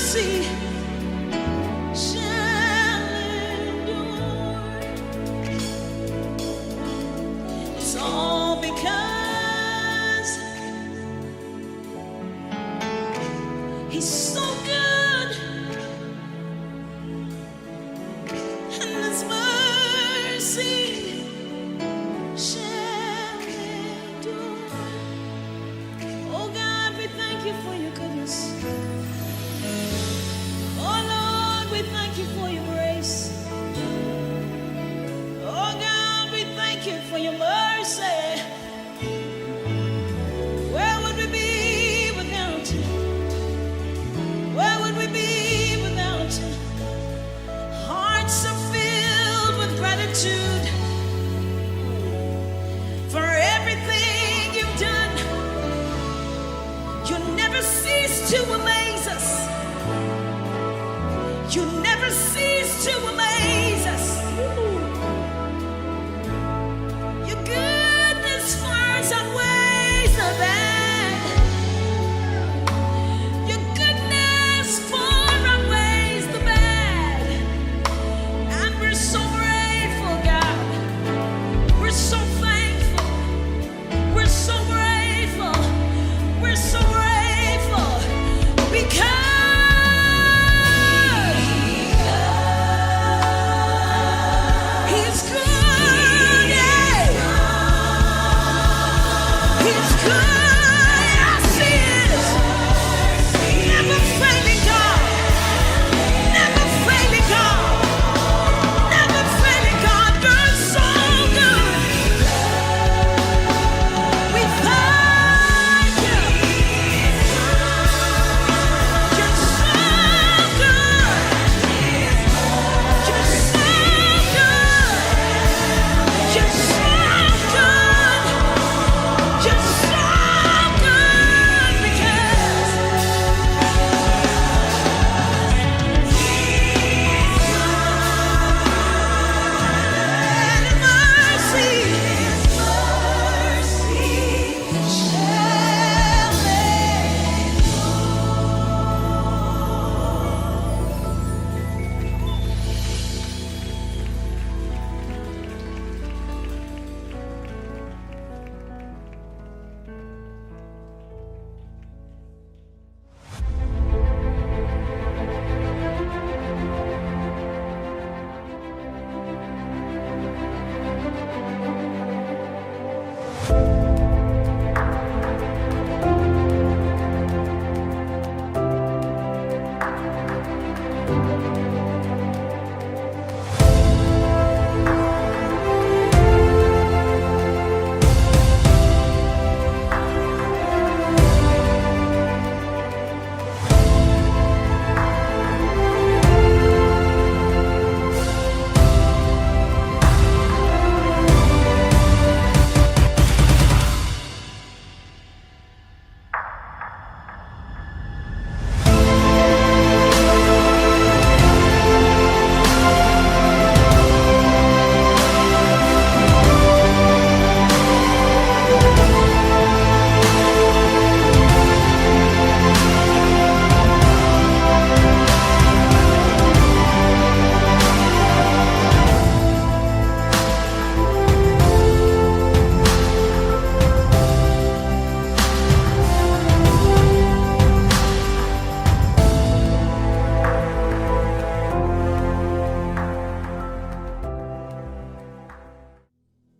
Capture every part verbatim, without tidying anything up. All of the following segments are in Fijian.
Mercy shall endure. It's all because He's so good, and His mercy shall endure. Oh God, we thank you for your goodness. Oh Lord, we thank you for your grace. Oh God, we thank you for your mercy. Where would we be without you? Where would we be without you? Hearts are filled with gratitude for everything you've done. You never cease to amaze us. You never cease to amaze us. Your goodness far outweighs the bad. Your goodness far outweighs the bad. And we're so grateful, God. We're so thankful. We're so grateful. We're so grateful because He's good, yeah. He's good, yes, He is. Never failing God. Never failing God. Never failing God. You're so good. We thank you. You're so good. You're so good. You're so good. You're so good because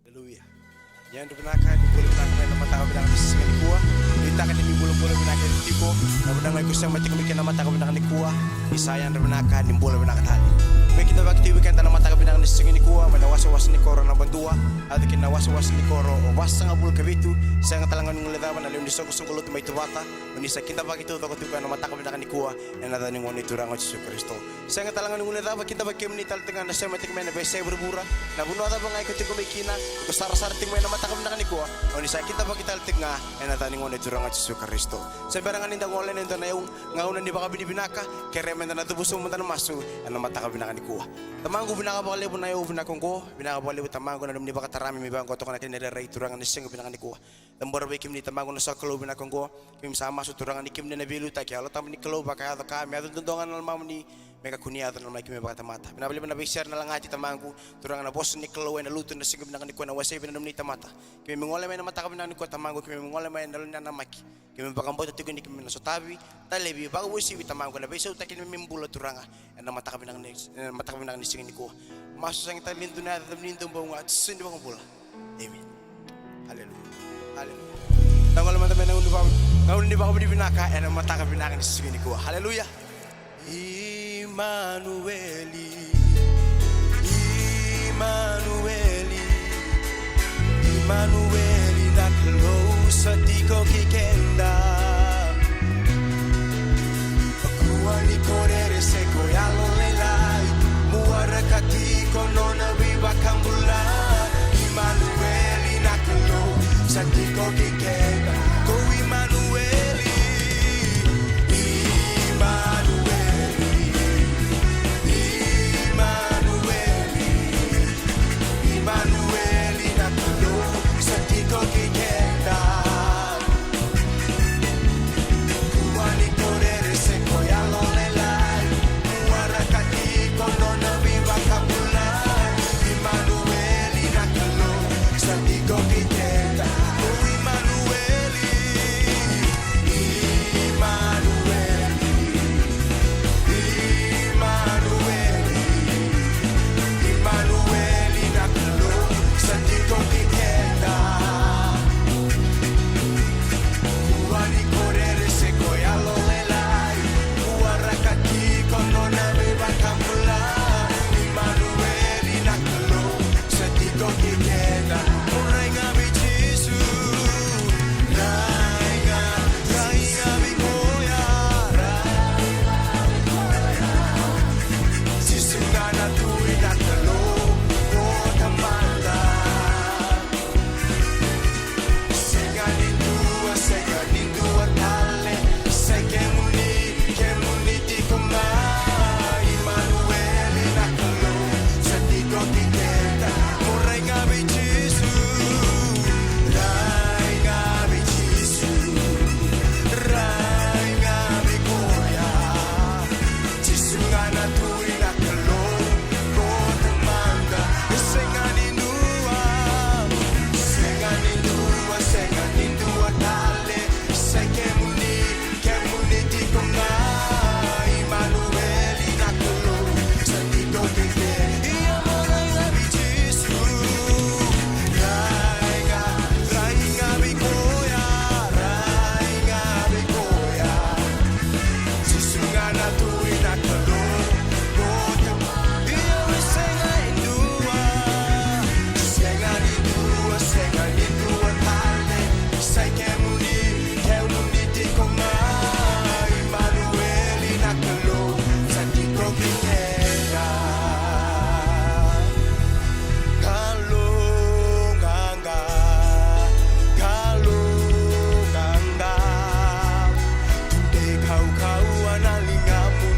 Aleluya. Ia, yadra vinaka, ni bula vinaka mai na mataka vinaka ni siga nikua. Nuitaka ni bula, bula vinaka tiko. Na vanua ga o sema tiko mai kina na mataka vinaka nikua, ni sa yadra vinaka, ni bula vinaka tale. Me kidavaki tiko vei keda na mataka vinaka ni siga nikua mai na wasawasa ni koro naba dua, yaco kina na wasawasa ni koro vasagavulu ka vitu. Sega tale ga ni guilecava na lewe ni soqosoqo lotu mai Tuvata, o ni sa kidavaki taucoko tiko ena mataka vinaka nikua, ena yaca ni Gone Turaga o Jisu Karisito. Sega tale ga ni guilecava, kidavaki kemuni tale tiko ga na sema tiko mai na veiyasai vuravura, na vanua cava ga iko tiko mai kina, iko sarasara tiko mai na mataka vinaka nikua, o ni sa kidavaki tale tiko ga ena yaca ni Gone Turaga o Jisu Karisito. Se bera ga ni da gole ena dua na iyau, gauna ni vakavinavinaka, kerea meda na cuva sobu mada na masu ena mataka vinaka nikua. nikua. Tamaqu, vinaka vakalevu na yau vinaka oqo, vinaka vakalevu Tamaqu na nomuni vakatarami me vaqo toka na kena irairai Turaga ni siga vinaka nikua. Cabora vei kemuni Tamaqu na sokalou vinaka oqo, keimami sa masu Turaga ni kemuni na veiliutaki, Yalo Tabu ni Kalou, vakayaco ka me yaco duadua ga na lomamuni, me kakua ni yaco na lomai keimami vakatamata. Vinaka vakalevu na veisere na lagati Tamaqu, Turaga na vosa ni Kalou ena lotu na siga vinaka nikua na wasei vei na nomuni tamata. Keimami gole mai na mataka vinaka nikua Tamaqu, keimami gole mai na lomamuni namaki. Keimami vakabauta tiko ni keimami na sotavi, talevi, vakauasivi Tamaqu ena veisautaki ni neimami bula Turaga. Ena mataka vinaka ni, ena mataka vinaka ni siga nikua. Masu sega tale ni dua na yaca, ni dua bau ga, Jisu ni vakabula. Amen. Haleluya. Haleluya. Da gole mada mai na gauna ni vaka-, gauna ni vakavinavinaka ena mataka vinaka ni siga nikua. Haleluya. Imanueli, Imanueli, Imanueli na Kalou sa tiko kei keda. Kua ni ko rere se ko yalo lailai, mo waraka tiko nona veivakabulai. Imanueli na Kalou sa tiko kei keda. Ko Imanueli, Imanueli, Imanueli, Imanueli na Kalou sa tiko kei keda. Kua ni ko rere se ko yalo lailai, mo waraka tiko nona veivakabulai. Imanueli na Kalou sa tiko kei keda. O Imanueli, Imanueli, Imanueli, Imanueli na Kalou sa tiko kei keda. Kua ni ko rere se ko yalo lailai, mo waraka tiko nona veivakabulai. Imanueli na Kalou sa tiko kei keda. Mo rai ga vei Jisu, rai ga, rai ga vei koya, rai ga vei koya. Jisu ga na Tui na Kalou, o Tamada. Sega ni dua, sega ni dua tale, se kemuni, kemuni tiko ga. Imanueli na Kalou sa tiko kei keda. Mo rai ga vei Jisu, rai ga vei Jisu, rai ga vei koya. Jisu ga na Tui na Kalou, o Tamada. E sega ni dua, sega ni dua, sega ni dua tale, se kemuni, kemuni tiko ga. Imanueli na Kalou sa tiko kei keda. Ia mo rai ga vei Jisu, rai ga, rai ga vei koya, rai ga vei koya. Jisu ga na Tui na Kalou, o Tamada. Io, e sega ni dua, sega ni dua, sega ni dua tale, sai kemuni, kemuni tiko ga. Imanueli na Kalou sa tiko kei keda. Kalou ga Kalou ga, tudei kaukaua na ligamu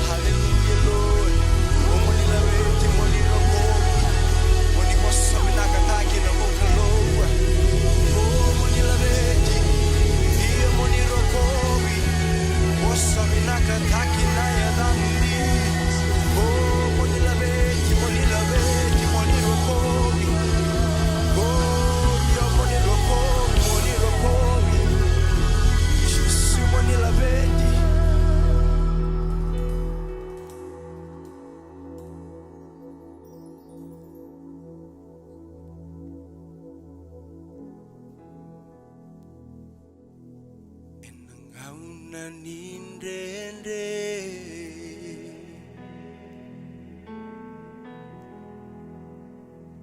Hallelujah, Lord. Mo ni laveti, mo ni rokovi. Mo ni vosa vinakataki na noqu Kalou. O, mo ni laveti, ia mo ni rokovi. Vosa vinakataki na yacamuni. O, mo ni laveti, mo ni laveti, mo ni rokovi. O, ia mo ni rokovi, mo ni rokovi. Jisu, mo ni laveti. Ena gauna ni dredre,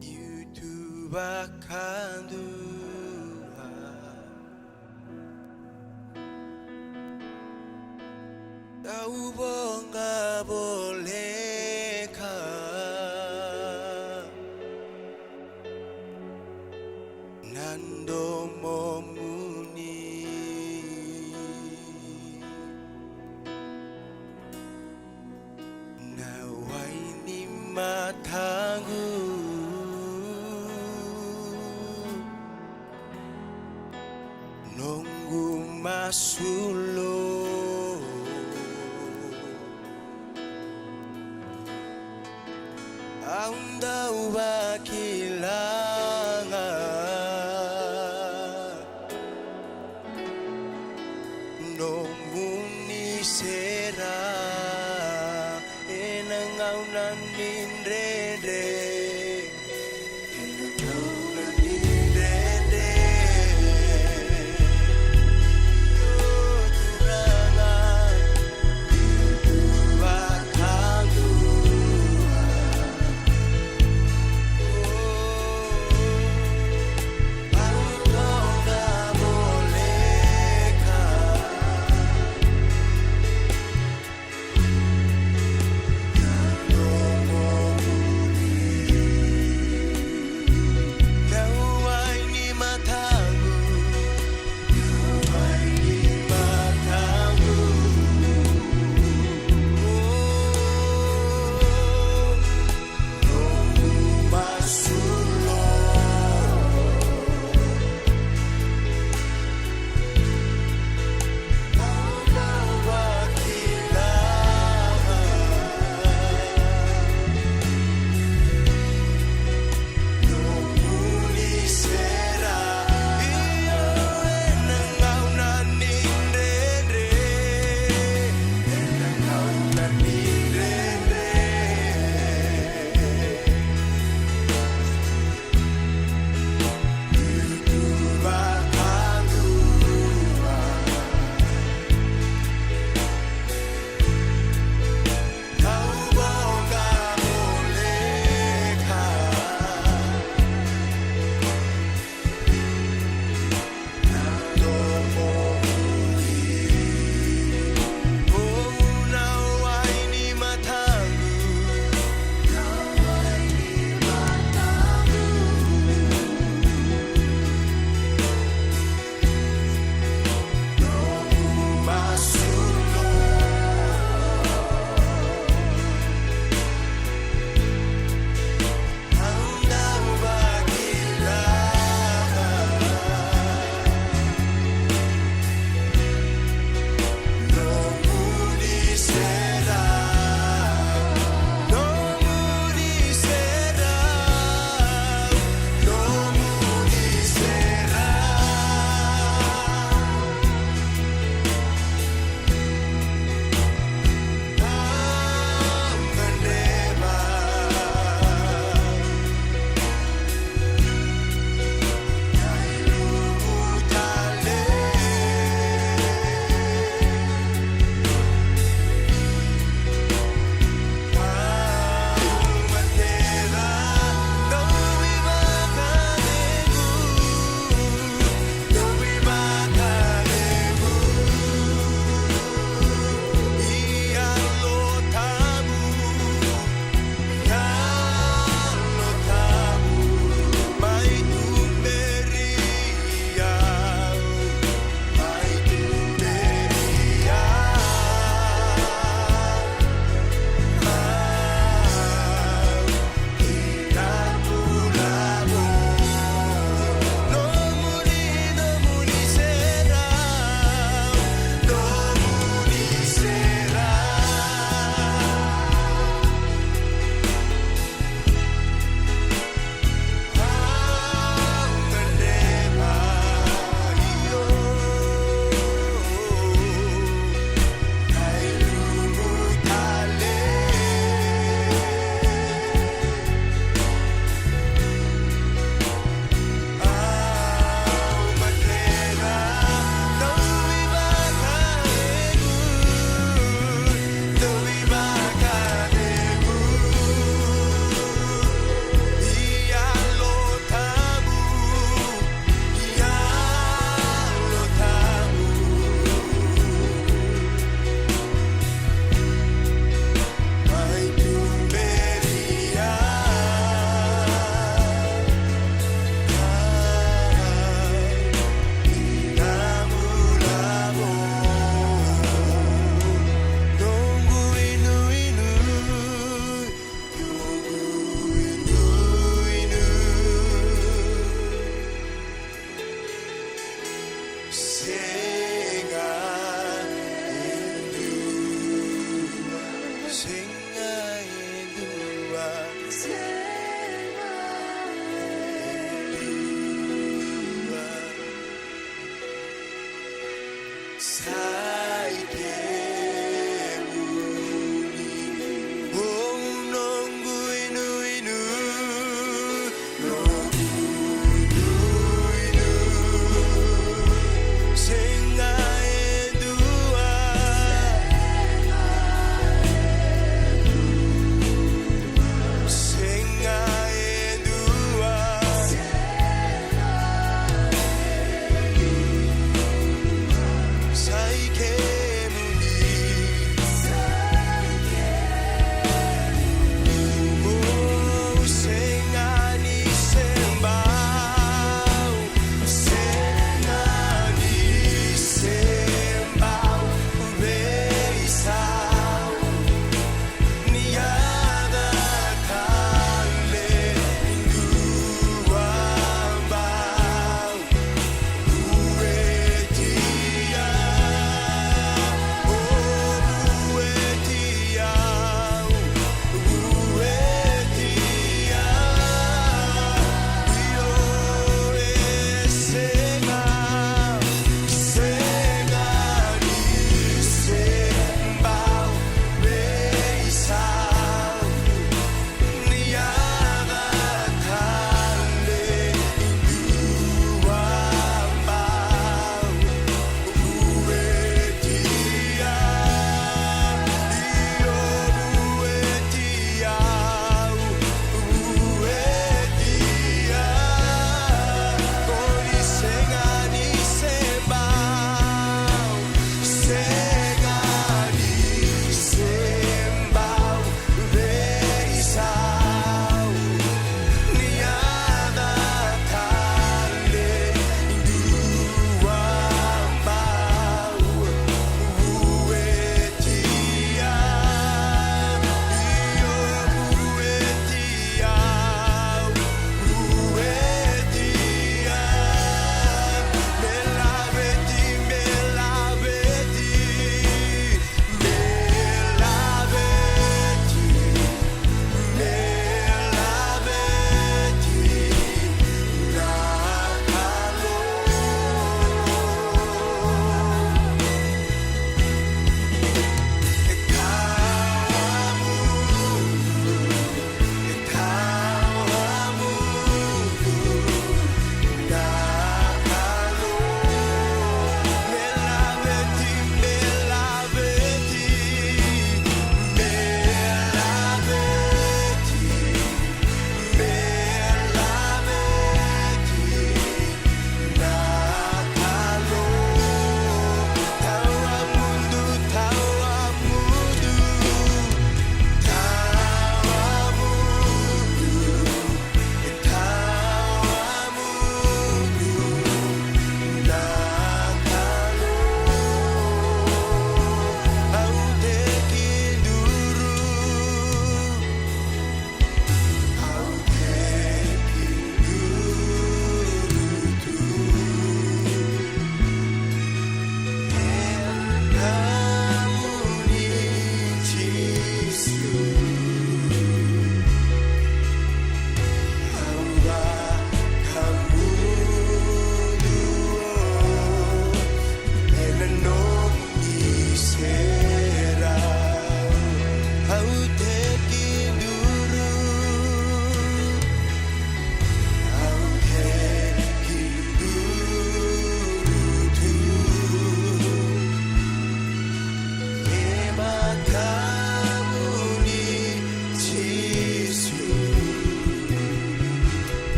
io tu vakadua. Au voqa voleka na domomuni. Na wai ni mataqu, noqu masu lo. Au dau vakila ga nomuni sera ena gauna ni dredre. Ena gauna ni dredre. Io Turaga, io tu vakadua. Sa i kemuni, o noqu inuinu, noqu inuinu, sega e dua, sega e dua. Sa i kemuni. O, sega ni sebau, sega ni sebau, veisau. Ni yaga tale ni dua bau. Vuetia, o vuetia, o vuetia. Io, e sega, sega ni sebau, veisau. Veisau, ni yaga tale ni dua bau. Vuetia, io vuetia, vuetia. Me laveti, me laveti. Me laveti, me laveti na Kalou. E tawamudu.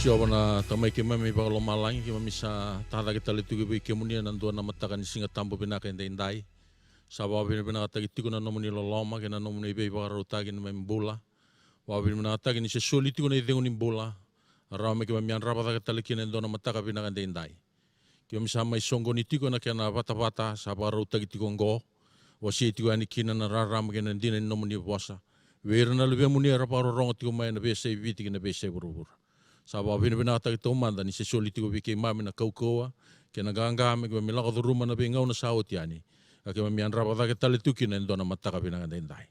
Jiova na Tamai keimami vakalomalagi, keimami sa tacake tale tiko vei kemuni ena dua na mataka ni Siga Tabu vinaka edaidai. Sa vakavinavinakataki tiko na nomuni loloma kei na nomuni veivakarautaki na neimami bula. Vakavinavinakataki ni se soli tiko na icegu ni bula, rawa me keimami yadrava cake tale kina e dua na mataka vinaka edaidai. Keimami sa mai soqoni tiko ena kena vatavata sa vakarautaki tiko oqo. Wasei tiko yani kina na rarama kei na dina ni nomuni vosa vei ira na luvemuni era vakarorogo tiko mai ena veiyasai Viti kei na veiyasai vuravura. Sa vakavinavinakataki taumada ni se soli tiko vei keimami na kaukauwa kei na qaqa me keimami lako curuma na veigauna sa oti yani. ka keimami yadrava cake tale tu kina e dua na mataka vinaka edaidai.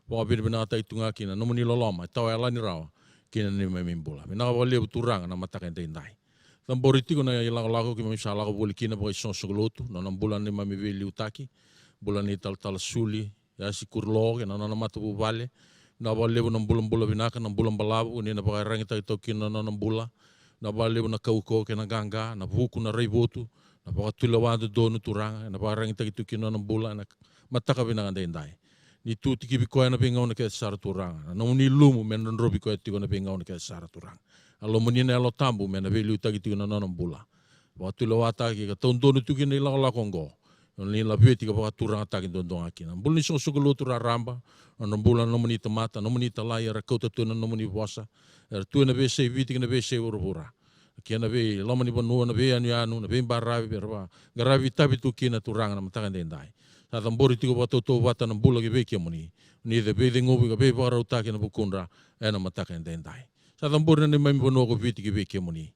Vakavinavinakataki tu ga kina na nomuni loloma e tawa yalani rawa kina neimami bula. Vinaka vakalevu Turaga na mataka edaidai. Cabori tiko na ilakolako keimami sa lako voli kina vakaisoqosoqo lotu, na nona bula neimami veiliutaki, bula nei talatala Suli Yasi Kurulo kei na nona matavuvale. Vinaka vakalevu na bulabula vinaka, na bula balavu ni na vakaiyaragitaki toka kina na nona bula. Vinaka vakalevu na kaukauwa kei na qaqa, na vuku, na raivotu, na vakatulewa dodonu Turaga, ena vakaiyaragitaki tu kina na nona bula ena mataka vinaka edaidai. Ni tu tikivi koya ena veigauna kece sara Turaga, na nomuni lumu me drodrovi koya tiko ena veigauna kece sara Turaga. Yalomuni na Yalo Tabu me na veiliutaki tiko na nona bula. Vakatulewataki ka taudonu tu kina na ilakolako oqo. Ni laveti ka vakaturagataki duadua ga kina. Bula ni soqosoqo lotu raraba, nodra bula na nomuni tamata, nomuni italai era kauta tu na nomuni vosa, era tu ena veiyasai Viti kei na veiyasai vuravura. Kei na veiloma ni vanua, na veiyanuyanu, na veibaravi, era vaqaravi itavi tu kina Turaga na mataka edaidai. Sa cabori tiko vakatautauvata na bula ki vei kemuni. Ni veicegu ka veivakarautaki ena vukudra ena mataka edaidai. Sa cabori na neimami vanua ko Viti ki vei kemuni.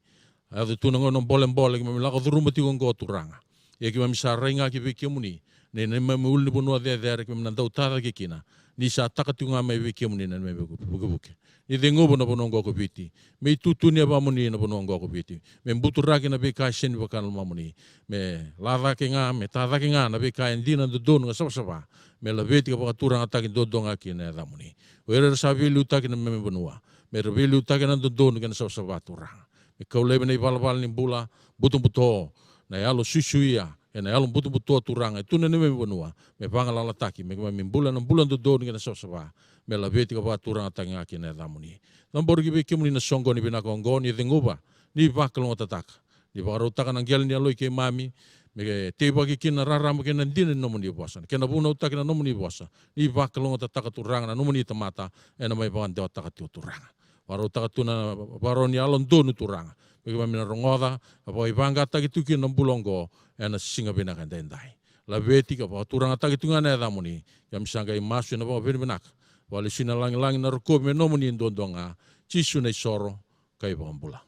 A yaco tu na gauna bolebole keimami lako curuma tiko oqo Turaga. Ia keimami sa rai ga ki vei kemuni, ni neimami ulunivanua cecere keimami na dau tacake kina, ni sa taka tiko ga mai vei kemuni na neimami vuke-, vukevuke. Ni ceguva na vanua oqo ko Viti, me itutu ni yavamuni na vanua oqo ko Viti, me buturaki na veika e sega ni vaka na lomamuni, me lacake ga, me tacake ga na veika e dina, dodonu ka savasava, me laveti ka vakaturagataki duadua ga kina na yacamuni. O ira era sa veiliutaki na neimami vanua, me ra veiliutaki ena dodonu kei na savasava Turaga. Me kau laivi na ivalavala ni bula butobuto, na yalo suisuia, ena yalo butobuto Turaga e tu na neimami vanua, me vagalalataki, me keimami bula ena bula dodonu kei na savasava, me laveti ka vakaturagataki ga kina na yacamuni. Cabori ki vei kemuni na soqoni vinaka oqo, ni ceguva, ni vakalougatataka, ni vakarautaka na qele ni yalo i keimami, me teivaki kina na rarama kei na dina ni nomuni vosa, na kena vunautaki na nomuni vosa, ni vakalougatataka Turaga na nomuni tamata, ena mai vakadewataka tiko Turaga. Vakarautaka tu na vakarau ni yalododonu Turaga, me keimami na rogoca ka vakaivaqataki tu kina na bula oqo ena siga vinaka edaidai. Laveti ka vakaturagataki tu ga na yacamuni, keimami sa qai masu ena vakavinavinaka, vakalesui na lagilagi, na rokovi me nomuni duadua ga, Jisu na iSoro ka iVakabula.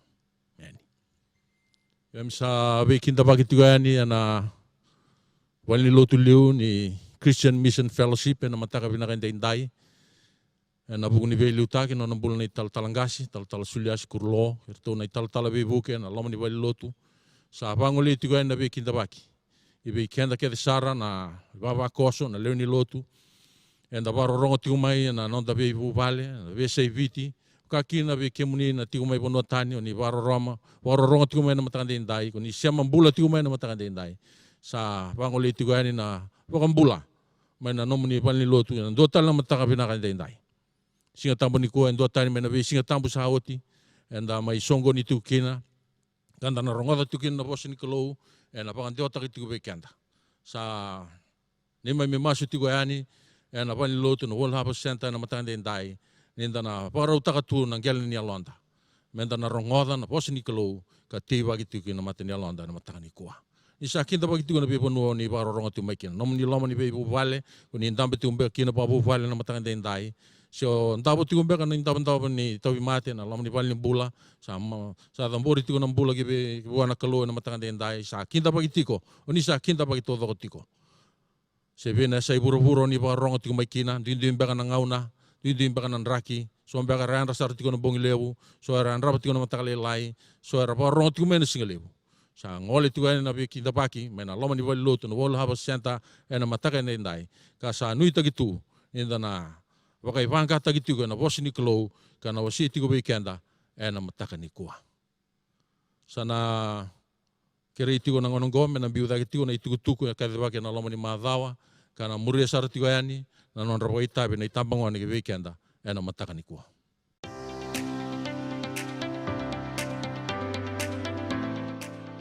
Emeni. Keimami sa veikidavaki tiko yani ena valenilotu liu ni Christian Mission Fellowship ena mataka vinaka edaidai. Ena vuku ni veiliutaki na nona bula na italatala qase, talatala Suliasi Kurulo, iratou na italatala veivuke ena loma ni valenilotu. Sa vagolei tiko yani na veikidavaki i vei keda kece sara na ivavakoso, na lewe ni lotu. Eda vakarorogo tiko mai ena noda veivuvale, na veiyasai Viti, vaka kina vei kemuni na tiko mai vanua tani, o ni vakaroroma, vakarorogo tiko mai ena mataka edaidai, ko ni sema bula tiko mai ena mataka edaidai. Sa vagolei tiko yani na vakabula mai na nomuni valenilotu ena dua tale na mataka vinaka edaidai. Siga Tabu nikua e dua tani mai na veisiga tabu sa oti eda mai soqoni tiko kina, ka da na rogoca tiko kina na vosa ni Kalou ena vakadewataki tiko vei keda. Sa neimami masu tiko yani ena valenilotu na World Harvest Centre ena mataka edaidai, ni da na vakarautaka tu na qele ni yaloda, me da na rogoca na vosa ni Kalou ka teivaki tiko kina na mata ni yaloda ena mataka nikua. Ni sa kidavaki tiko na veivanua o ni vakarorogo tiko mai kina, nomuni loma ni veivuvale, ko ni dabe tiko beka kina vakavuvale ena mataka edaidai, se o davo tiko beka na idavodavo ni tauvimate ena loma ni valenibula, sa ma-, sa cabori tiko na bula ki vei, vua na Kalou ena mataka edaidai, sa kidavaki tiko, o ni sa kidavaki taucoko tiko. Se vei na yasai vuravura o ni vakarorogo tiko mai kina, duidui beka na gauna, duidui beka na draki, so beka era yadra sara tiko na bogi levu, so era yadrava tiko na mataka lailai, so era vakarorogo tiko mai na siga levu. Sa gole tiko yani na veikidavaki mai na loma ni valenilotu na World Harvest Centre ena mataka edaidai, ka sa nuitaki tu ni da na vakaivaqataki tiko ena vosa ni Kalou ka na wasei tiko vei keda ena mataka nikua. Sa na kerei tiko na gauna oqo me na biu cake tiko na itukutuku e kacivaki ena loma ni macawa, ka na muria sara tiko yani na nodra vakaitavi na itabagone ki vei keda ena mataka nikua.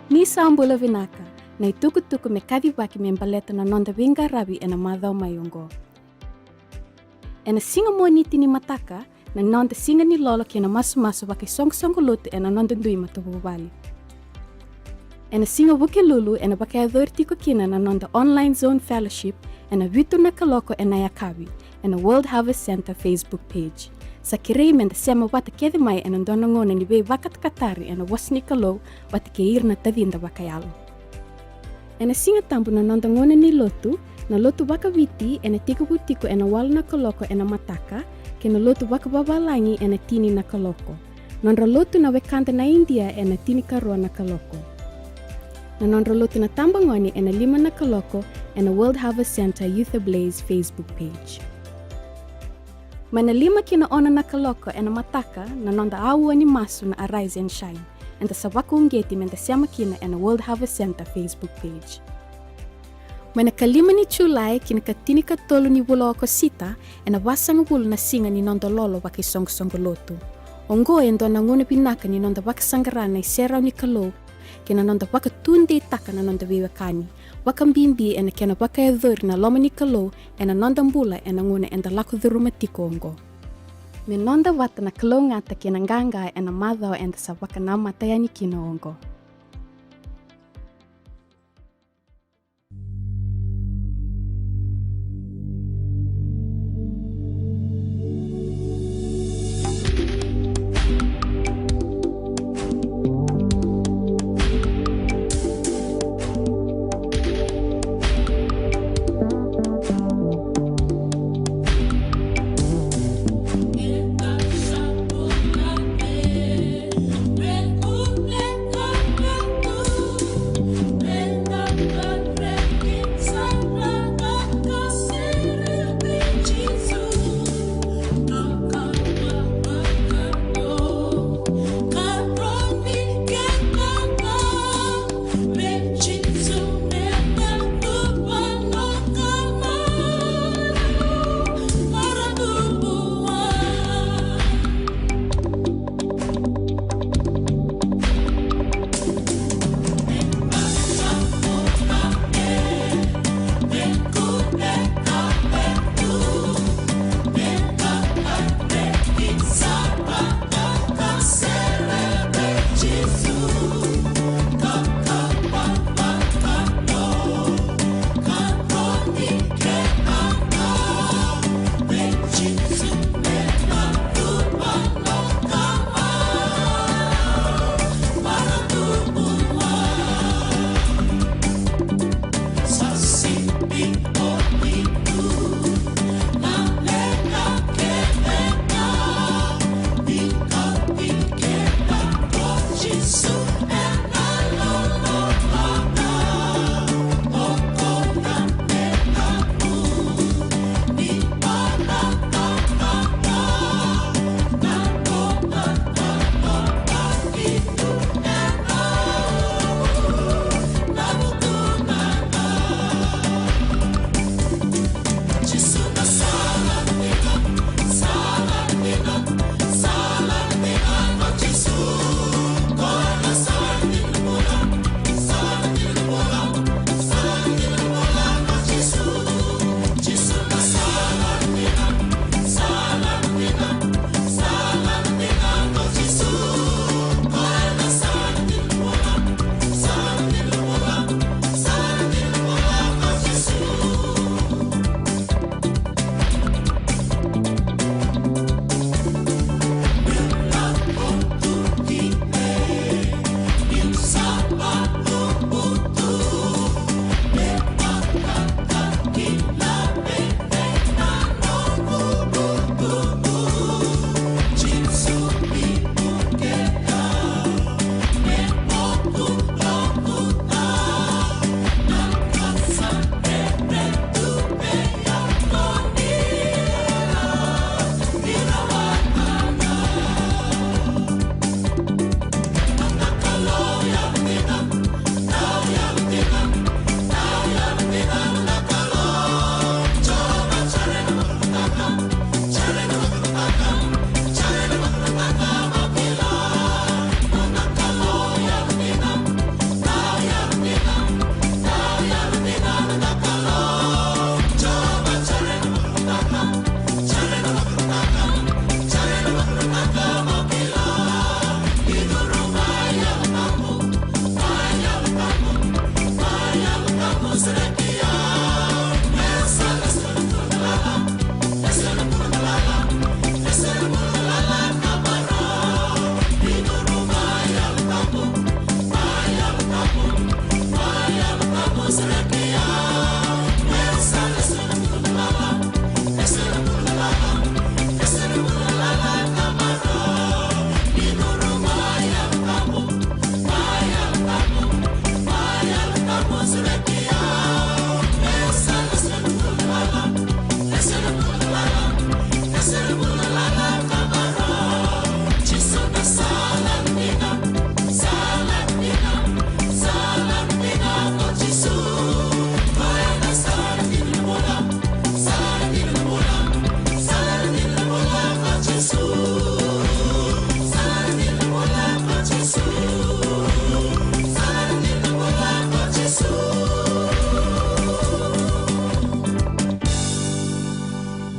Ni sa bula vinaka, na itukutuku me kacivaki me baleta na noda veiqaravi ena macawa mai oqo. Ena siga Moniti ni mataka, na noda siga ni lolo kei na masumasu vakaisoqosoqo lotu ena noda dui matavuvale. Ena siga Vukelulu ena vakayacori tiko kina na noda Online Zone Fellowship ena vitu na kaloko ena yakavi, ena World Harvest Centre Facebook page. Sa kerei me da sema vata kece mai ena dua na gauna ni veivakatakatari ena vosa ni Kalou vata kei ira na tacida vakayalo. Ena Siga Tabu na noda gauna ni lotu, na lotu vakaviti ena tekivu tiko ena walu na kaloko ena mataka, kei na lotu vakavavalagi ena tini na kaloko. Nodra lotu na wekada na Idia ena tinikarua na kaloko. Na nodra lotu na tabagone ena lima na kaloko ena World Harvest Centre Youth Ablaze Facebook page. Mai na lima ki na ono na kaloko ena mataka na noda aua ni masu na Arise and Shine, eda sa vakauqeti meda sema kina ena World Harvest Centre Facebook page. Mai na kalima ni Julai ki na katinikatolu ni vula o Okosita, ena vasagavulu na siga ni noda lolo vakaisoqosoqo lotu. Oqo e dua na gauna vinaka ni noda vakasaqara na iserau ni Kalou kei na noda vakatudeitaka na noda veiwekani, vakabibi ena kena vakayacori na loma ni Kalou ena noda bula ena gauna eda lako curuma tiko oqo. Me noda vata na kalougata kei na qaqa ena macawa eda sa vakanamata yani kina oqo.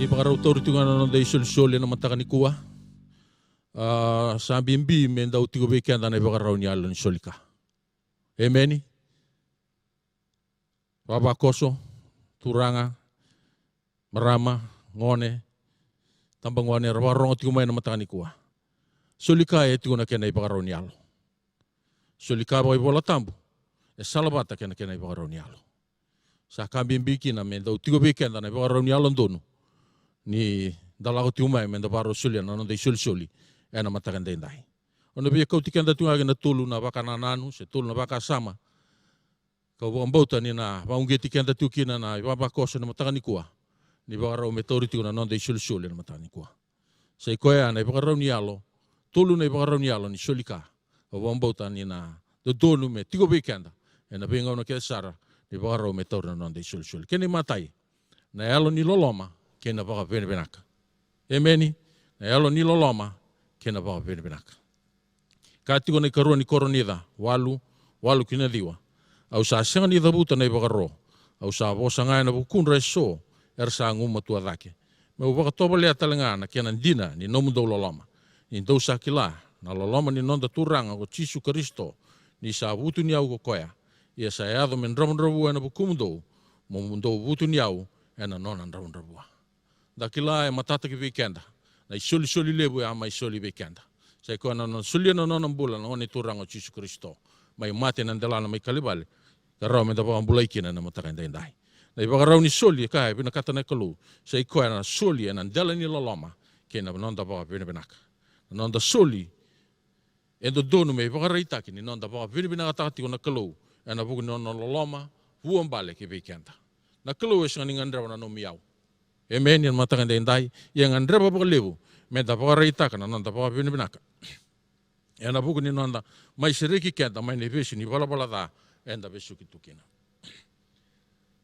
Vakarau tauri tiko ga na noda isolisoli ena mataka nikua. A, sa bibi me dau tiko vei keda na ivakarau ni yalo ni soli ka. Emeni. Vavakoso, turaga, marama, gone, tabagone era vakarorogo tiko mai ena mataka nikua. Soli ka e tiko na kena ivakarau ni yalo. Soli ka vakaivolatabu e salavata kei na kena ivakarau ni yalo. Sa ka bibi kina me dau tiko vei keda na ivakarau ni yalodonu ni da lako tiko mai me da vakarau solia na noda isolisoli ena mataka edaidai. Au na via kauti keda tiko ga ki na tolu na vakanananu se tolu na vakasama kau vakabauta ni na vakauqeti keda tiko kina na ivavakoso ena mataka nikua, ni vakarau me tauri tiko na noda isolisoli ena mataka nikua. Sa i koya na ivakarau ni yalo, tolu na ivakarau ni yalo ni soli ka. Au vakabauta ni na dodonu me tiko vei keda ena veigauna kece sara ni vakarau me tauri na noda isolisoli. Kena imatai, na yalo ni loloma kei na vakavinavinaka. Emeni. Na yalo ni loloma kei na vakavinavinaka. Ka tiko na ikarua ni Koronica walu, walu ki na ciwa. Au sa sega ni cavuta na ivakaro. Au sa vosa ga ena vukudra eso era sa gumatua cake. Meu vakatovolea tale ga na kena dina ni nomudou loloma. Ni dou sa kila na loloma ni noda Turaga ko Jisu Karisito, ni sa vutuniyau ko koya. Ia sa yaco me dravudravua ena vukumudou, mo dou vutuniyau ena nona dravudravua. Da kila e matata ki vei keda na isolisoli levu e a mai soli vei keda. Sa i koya na nona solia na nona bula na Gone Turaga o Jisu Karisito, mai mate ena delana mai Kalivali, ka rawa me da vakabulai kina ena mataka edaidai. Na ivakarau ni soli e ka e vinakata na Kalou, sa i koya na soli ena dela ni loloma kei na noda vakavinavinaka. Na noda soli e dodonu me ivakaraitaki ni noda vakavinavinakataka tiko na Kalou ena vuku ni nona loloma vuabale ki vei keda. Na Kalou e sega ni gadreva na nomu iyau. Emeni. Ena mataka edaidai, ia e gadreva vakalevu me da vakaraitaka na noda vakavinavinaka ena vuku ni noda mai sereki keda mai na ivesu ni valavala ca eda vesuki tu kina.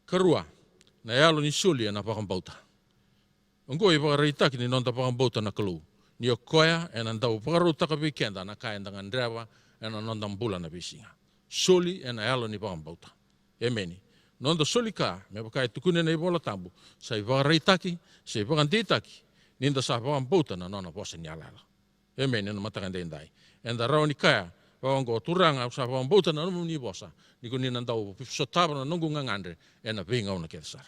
Karua, na yalo ni soli ena vakabauta. Oqo e ivakaraitaki ni noda vakabauta na Kalou, ni o koya ena dau vakarautaka vei keda na ka eda gadreva ena noda bula na veisiga. Soli ena yalo ni vakabauta. Emeni. Noda soli ka, me vaka e tukuni ena iVola Tabu, sa ivakaraitaki se ivakadeitaki ni da sa vakabauta na nona vosa ni yalayala. Emeni. Ena mataka edaidai, eda rawa ni kaya vaka oqo: Turaga, au sa vakabauta na nomuni vosa, ni ko ni na dau sotava na noqu gagadre ena veigauna kece sara.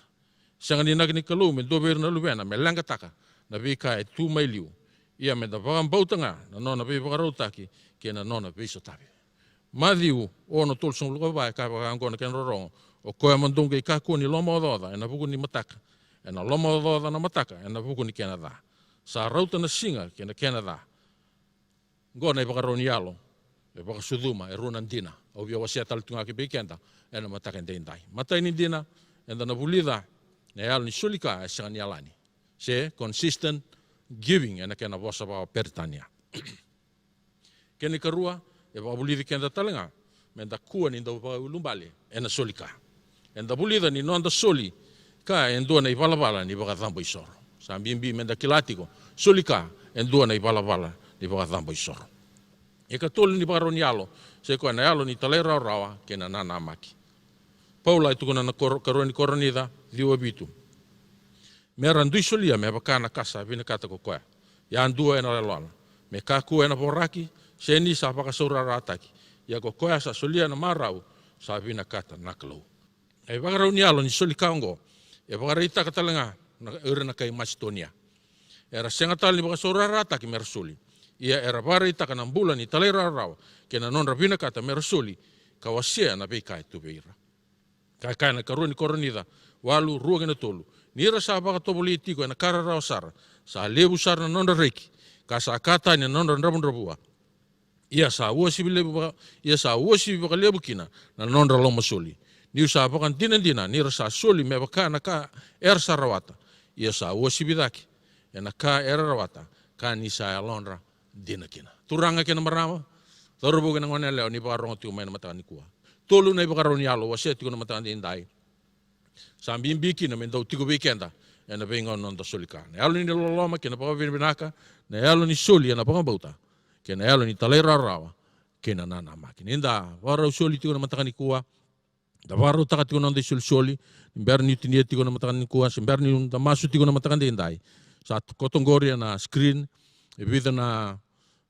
Sega ni inaki ni Kalou me dua vei ira na luvena me leqataka na veika e tu mai liu. Ia me da vakabauta ga na nona veivakarautaki kei na nona veisotavi. Maciu ono tolusagavulu ka va e kaya vaka oqo na kena rorogo: O koya mo dou qai kakua ni lomaocaoca ena vuku ni mataka, ena lomaocaoca na mataka ena vuku ni kena ca. Sa rauta na siga kei na kena ca. Oqo na ivakarau ni yalo e vakasucuma e rua na dina. Au via wasea tale tu ga ki vei keda ena mataka edaidai. Matai ni dina, eda na vulica na yalo ni soli ka e sega ni yalani, se consistent giving ena kena vosa vakaperitania. Kena ikarua, e vakavulici keda tale ga me da kua ni dau vakaiulubale ena soli ka. Eda vulica ni noda soli ka e dua na ivalavala ni vakacabo isoro. Sa bibi me da kila tiko, soli ka e dua na ivalavala ni vakacabo isoro. E katolu ni vakarau ni yalo, sa i koya na yalo ni talairawarawa kei na nanamaki. Paula e tukuna na kor-, karua ni Koronica ciwa vitu: Me ra dui solia me vaka na ka sa vinakata ko koya yadua ena yalona, me kakua ena voraki, se ni sa vakasaurarataki. Ia ko koya sa solia na marau, sa vinakata na Kalou. E vakarau ni yalo ni soli ka oqo e vakaraitaka tale ga na, ira na kai Masitonia. Era sega tale ni vakasaurarataki me ra soli. Ia era vakaraitaka na bula ni talairawarawa kei na nodra vinakata me ra soli, ka wasea na veika e tu vei ira. Ka kaya na karua ni Koronica walu, rua kei na tolu: Ni ra sa vakatovolei tiko ena ka rarawa sara, sa levu sara na nodra reki, ka sa ka tani na nodra dravudravua. Ia sa uasivi levu vaka, ia sa uasivi vakalevu kina na nodra lomasoli. Niu sa vakadinadina ni ra sa soli me vaka na ka era sa rawata. Ia sa uasivi cake ena ka era rawata, ka ni sa yalodra dina kina. Turaga kei na marama, cauravou kei na goneyalewa ni vakarorogo tiko mai na mataka nikua, tolu na ivakarau ni yalo au wasea tiko na mataka edaidai. Sa bibi kina me dau tiko vei keda ena veigauna noda soli ka: na yalo ni loloma kei na vakavinavinaka, na yalo ni soli ena vakabauta, kei na yalo ni talairawarawa kei na nanamaki. Ni da vakarau soli tiko na mataka nikua, Da vakarautaka tiko na noda isolisoli ni bera niu tinia tiko na mataka nikua, se bera niu da masu tiko na mataka daidai. Sa koto qori ena screen e vica na,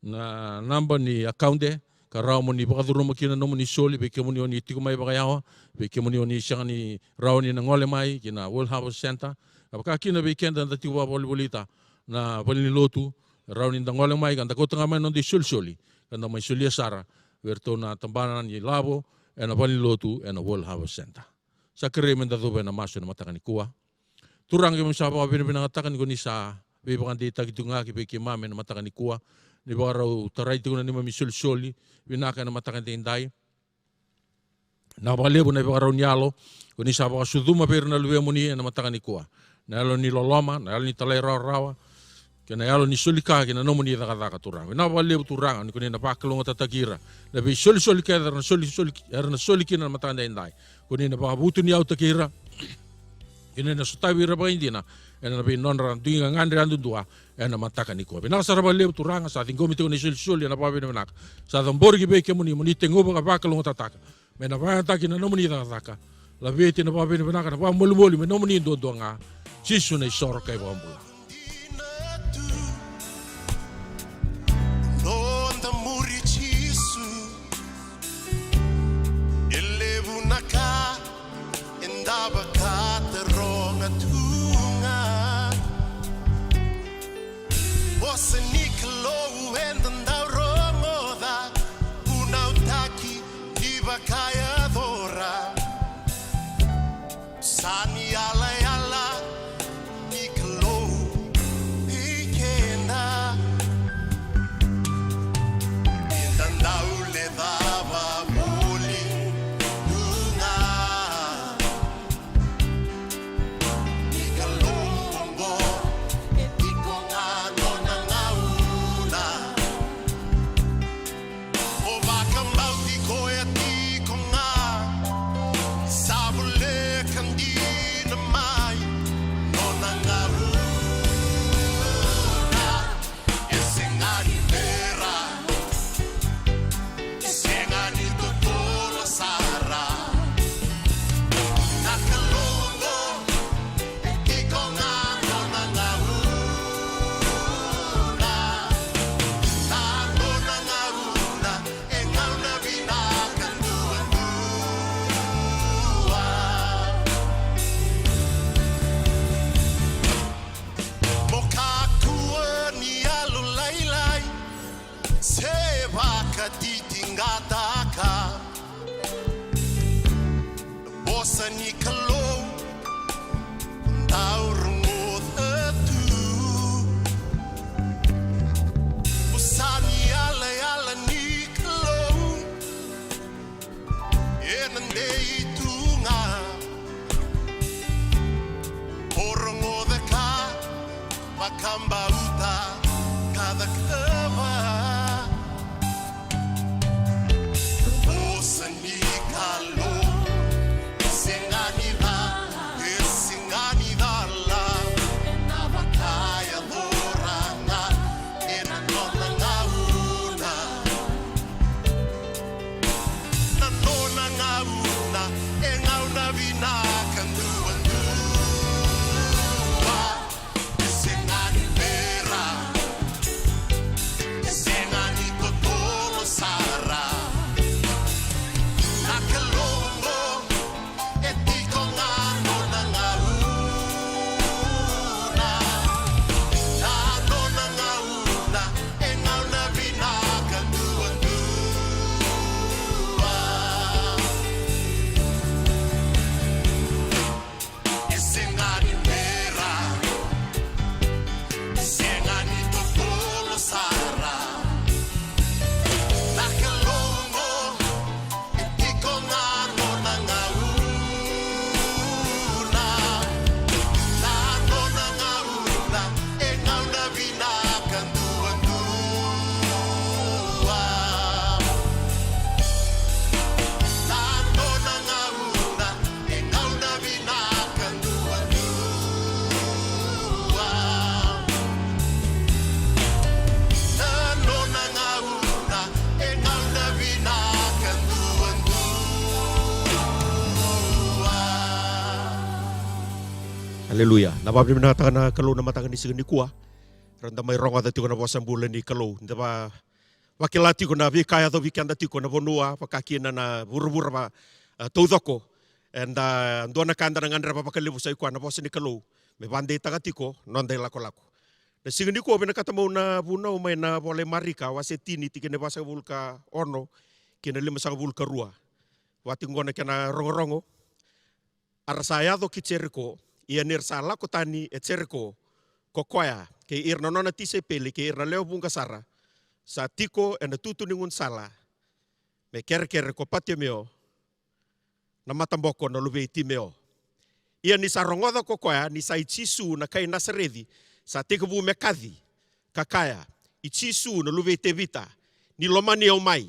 na naba ni account ka rawa mo ni vakacuruma kina na nomuni soli, vei kemuni o ni tiko mai vakayawa, vei kemuni o ni sega ni rawa ni na gole mai ki na World Harvest Centre. Ka vaka kina vei keda da tiko vakavolivolita na valenilotu, rawa ni da gole mai ka da kauta ga mai na noda isolisoli ka da mai solia sara vei iratou na tabana ni lavo ena valenilotu ena World Harvest Centre. Sa kerei me da cuva ena masu ena mataka nikua. Turaga, keimami sa vakavinavinakataka ni ko ni sa veivakadeitaki tiko ga ki vei keimami ena mataka nikua, ni vakarau tarai tiko na neimami isolisoli vinaka ena mataka daidai. Vinaka vakalevu na ivakarau ni yalo ko ni sa vakasucuma vei ira na luvemuni ena mataka nikua. Na yalo ni loloma, na yalo ni talairawarawa, kei na yalo ni soli ka ki na nomuni cakacaka, Turaga. Vinaka vakalevu, Turaga, ni ko ni na vakalougatataki ira na veisolisoli kece era na soli, soli, era na soli kina na mataka daidai. Ko ni na vakavutuniyautaki ira, ko ni na sotavi ira vakaidina ena vei nodra dui gagadre yadudua ena mataka nikua. Vinaka sara vakalevu, Turaga, sa ciqomi tiko na isolisoli ena vakavinavinaka. Sa cabori ki vei kemuni mo ni teguva ka vakalougatataka me na vakayagataki na nomuni cakacaka. Laveti na vakavinavinaka, na vakamalumalumu me nomuni duadua ga. Jisu na isoro ka ivakabula. Noda muri Jisu, e levu na ka eda vakataroga tu ga. Vosa ni Kalou eda dau rogoca, vunautaki ni vakayacora. Sa ni yalayala ni Kalou vei keda. Eda dau lecava voli tu ga. Ni Kalou oqo, e tiko ga nona gauna. O vakabauti koya tiko ga, sa voleka dina mai nona gauna. E sega ni bera, e sega ni totolo sara. Na Kalou oqo, e tiko ga nona gauna. Na nona gauna, e gauna vinaka duadua. Mo kakua ni yalolailai se vakatitiqataka. Vosa ni Kalou dau rogoca tu. Vosa ni yalayala ni Kalou ena dei tu ga. O rogoca ka vakabauta ka cakava. Vosa ni Kalou e sega ni ca, e sega ni cala. Ena vakayacora ga ena nona gauna. Na nona gauna e gauna vinaka duadua. E sega ni bera. Aleluya. Na vakavinavinakataka na Kalou na mataka ni siga nikua. Ra da mai rogoca tiko na vosa bula ni Kalou. Da va vakila tiko na veika yacovi keda tiko na vanua, vaka kina na vuravura va, a, taucoko. Eda dua na ka eda na gadreva vakalevu sa i koya na vosa ni Kalou me vadeitaka tiko na noda ilakolako. Na siga nikua vinakata meu na vunau mai na vola i Marika, wase tini, tikina e vasagavulu ka ono kei na limasagavulu ka rua. Vati qo na kena rogorogo. A ra sa yaco ki Jeriko, ia ni ra sa lako tani e Jeriko ko koya kei ira na nona tisaipeli kei ira na lewe vuqa sara, sa tiko ena tutu ni gaunisala me kerekere ko Patimeo, na mataboko na luve i Timeo. Ia ni sa rogoca ko koya ni sa i Jisu na kai Nasareci, sa tekivu me kaci, ka kaya, "I Jisu na luve i Tevita, ni lomani au mai."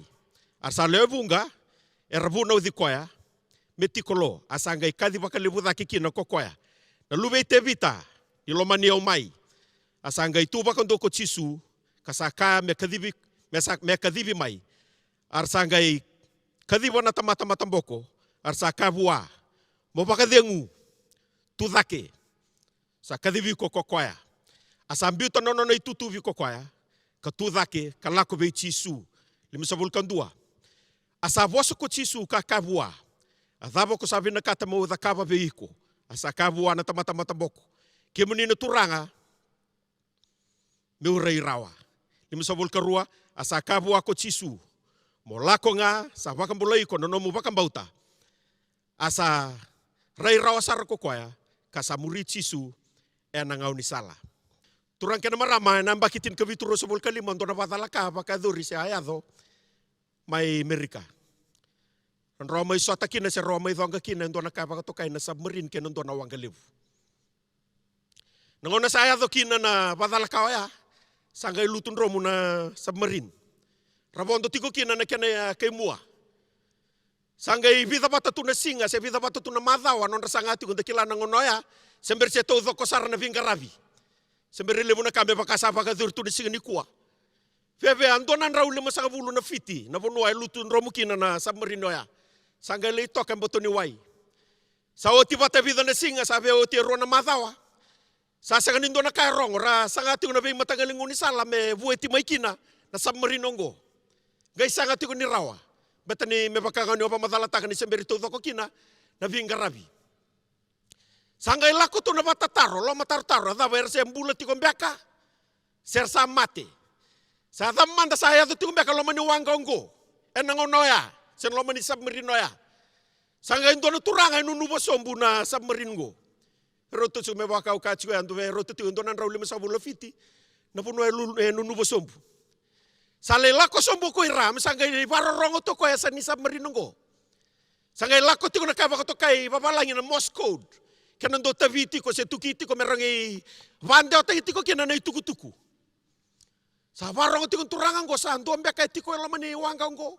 A ra sa lewe vuqa era vunauci koya me tiko lo, a sa qai kaci vakalevu cake kina ko koya, "Na luve i Tevita, ni lomani au mai." A sa qai tu vakadua ko Jisu, ka sa kaya me kacivi, me sa, me kacivi mai. A ra sa qai kaciva na tamata mataboko, a ra sa kaya vua, "Mo vakacegu, tu cake." Sa kacivi iko ko koya. A sa biuta na nona itutuvi ko koya, ka tu cake, ka lako vei Jisu. Limasagavulu ka dua. A sa vosa ko Jisu ka kaya vua, "A cava ko sa vinakata meu cakava vei iko?" A sa kaya vua na tamata mataboko, "Kemuni na Turaga, meu rai rawa." Limasagavulu ka rua. A sa kaya vua ko Jisu, "Mo lako ga, sa vakabulai iko na nomu vakabauta." A sa rai rawa sara ko koya, ka sa muri Jisu ena gaunisala. Turaga kei na marama, ena yabaki tinikavitu ruasagavulu ka lima, dua na vakacalaka vakayacori se a yaco mai Merika. Rawa mai sota kina se rawa mai coqa kina e dua na ka vakatokai na submarine kei na dua na waqa levu. Na gauna sa yaco kina na vakacalaka oya, sa qai lutu dromu na submarine. Ra vodo tiko kina na kena, e, kaimua. Sa qai vica vata tu na siga se vica vata tu na macawa, nodra saga tiko, da kila na gauna oya se bera se taucoko sara na veiqaravi. Se bera levu na ka me vaka sa vakayacori tu na siga nikua. Veve a dua na drau limasagavulu na fiti na vanua e lutu dromu kina na submarine oya. Sa qai lai toka e bato ni wai. Sa oti vata e vica na siga, sa via oti e rua na macawa. Sa sega ni dua na ka e rogo, ra saga tiko na veimataqali gaunisala me vueti mai kina na submarine oqo. Qai sega tiko ni rawa. Beta ni me vaka ga ni o vakamacalataka ni se bera taucoko kina na veiqaravi. Sa qai lako tu na vakatataro, lomatarotaro, a cava era se bula tiko beka, se ra sa mate. Sa cava mada sa yaco tiko beka loma ni waqa oqo ena gauna oya, se na loma ni submarine oya. Sa qai dua na turaga e nunuva sobu na submarine oqo. E rauta tiko me vaka au kaya tiko ya, dua e rauta tiko e dua na drau limasagavulu na fiti na vanua e lu-, e nunuva sobu. Sa lai lako sobu ko ira, me sa qai vakarorogo tu o koya e yasa ni submarine oqo. Sa qai lako tiko na ka vakatokai vavalagi na Morse code, kena dau tavi tiko se tuki tiko me ra qai vakadewataki tiko kina na itukutuku. Sa vakarorogo tiko na turaga oqo, sa dua beka e tiko e loma ni waqa oqo,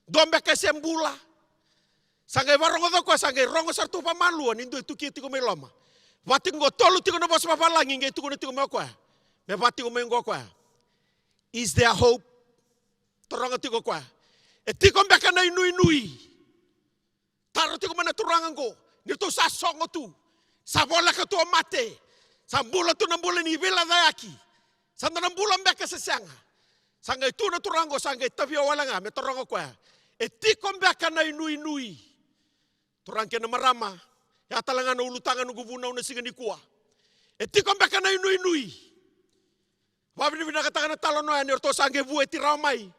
dua beka e se bula. Sa qai vakarogoca o koya, sa qai rogo sara tu vakamalua ni dua e tukia tiko mai loma. Vati qo tolu tiko na vosa vavalagi qai tukuna tiko mai o koya. Me vati qo mai qo o koya. Is there hope? Taroga tiko o koya. E tiko beka na inuinui? Taro tiko mai na turaga qo. Ni ratou sa sogo tu. Sa voleka tu o mate. Sa bula tu na bula ni veilecayaki. Sa da na bula beka se sega? Sa qai tu na turaga qo, sa qai tavia wale ga me taroga o koya. E tiko beka na inuinui? Turaga kei na marama, ya tale ga na ulutaga noqu vunau na siga nikua. E tiko beka na inuinui? Vakavinavinakataka na talanoa ya ni ratou sa qai vueti rawa mai.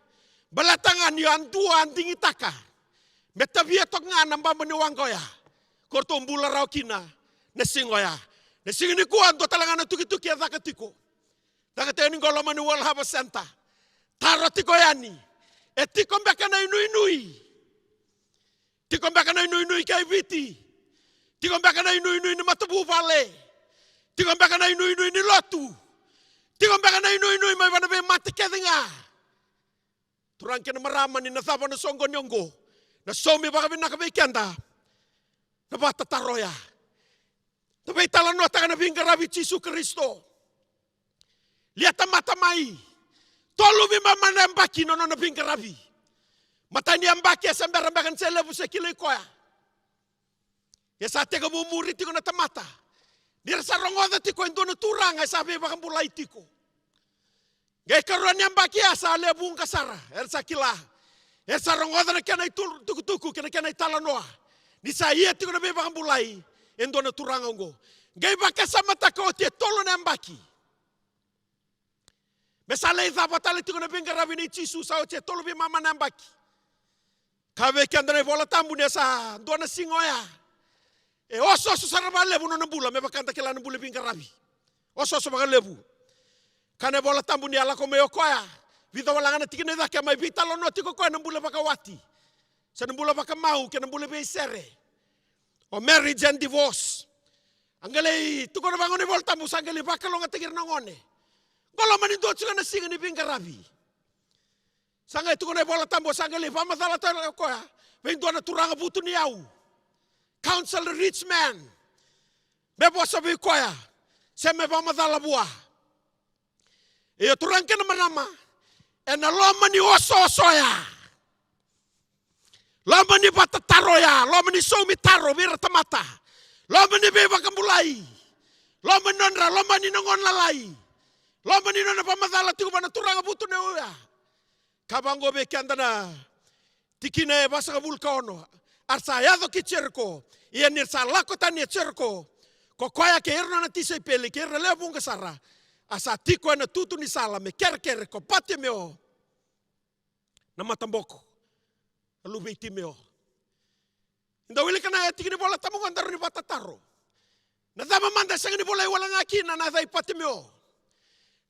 Baleta ga ni a dua a digitaka me tavia toka ga na baba ni waqa oya, ko ratou bula rawa kina na siga oya. Na siga nikua dua tale ga na tukituki e caka tiko. Caka tiko yani qo loma ni World Harvest Centre. Taro tiko yani. E tiko beka na inuinui? Tiko beka na inuinui kei Viti? Tiko beka na inuinui ni matavuvale? Tiko beka na inuinui ni lotu? Tiko beka na inuinui mai vei na veimate kece ga? Turaga kei na marama, ni na cava na soqoni oqo, na saumi vakavinaka vei keda na vakatataro oya. Na veitalanoataka na veiqaravi i Jisu Karisito. Lia tamata mai. Tolu veimama na yabaki na nona veiqaravi. Matai ni yabaki e se bera beka ni se levu se kilai koya. E sa tekivu muri tiko na tamata. Ni ra sa rogoca tiko e dua na turaga e sa veivakabulai tiko. Qai karua ni yabaki ya sa lewe vuqa sara era sa kila. Era sa rogoca na kena itukutuku kei na kena italanoa ni sa ia tiko na veivakabulai e dua na turaga oqo. Qai vakasamataka oti e tolu na yabaki me sa lai cava tale tiko na veiqaravi nei Jisu, sa oti e tolu veimama na yabaki. Ka vei keda na iVola Tabu ni a sa dua na siga oya e osooso sara vakalevu na nona bula, me vaka da kila na bula veiqaravi. Osooso vakalevu. Ka na iVola Tabu ni a lako mai o koya, vica wale ga na tikina i cake, a mai veitalanoa tiko o koya na bula vakawati se na bula vakamau kei na bula veisere. O marriage and divorce. A qai lai tukuna vaqo na iVola Tabu, sa qai lai vakalougatataki ira na gone. Qo loma ni dua tiko na siga ni veiqaravi. Sa qai tukuna na iVola Tabu, sa qai lai vakamacala tale o koya vei dua na turaga vutuniyau, counsel rich man, me vosa vei koya se me vakamacala vua. Io, turaga kei na marama, ena loma ni osooso ya, loma ni vakatataro ya, loma ni saumi taro vei ira na tamata, loma ni veivakabulai, loma ni nodra, loma ni na gone lalai, loma ni nona vakamacala tiko vua na turaga vutuniyau ya. Ka vaqo vei keda na tikina e vasagavulu ka ono. A ra sa yaco ki Jeriko. Ia ni ra sa lako tani e Jeriko, ko koya kei ira na nona tisaipeli kei ira na lewe vuqa sara, a sa tiko ena tutu ni sala me kerekere ko Patimeo na mataboko, na luve i Timeo. Ni da wilika na tiki ni Vola Tabu qo, da rawa ni vakatataro. Na cava mada e sega ni volai wale ga kina na yaca i Patimeo?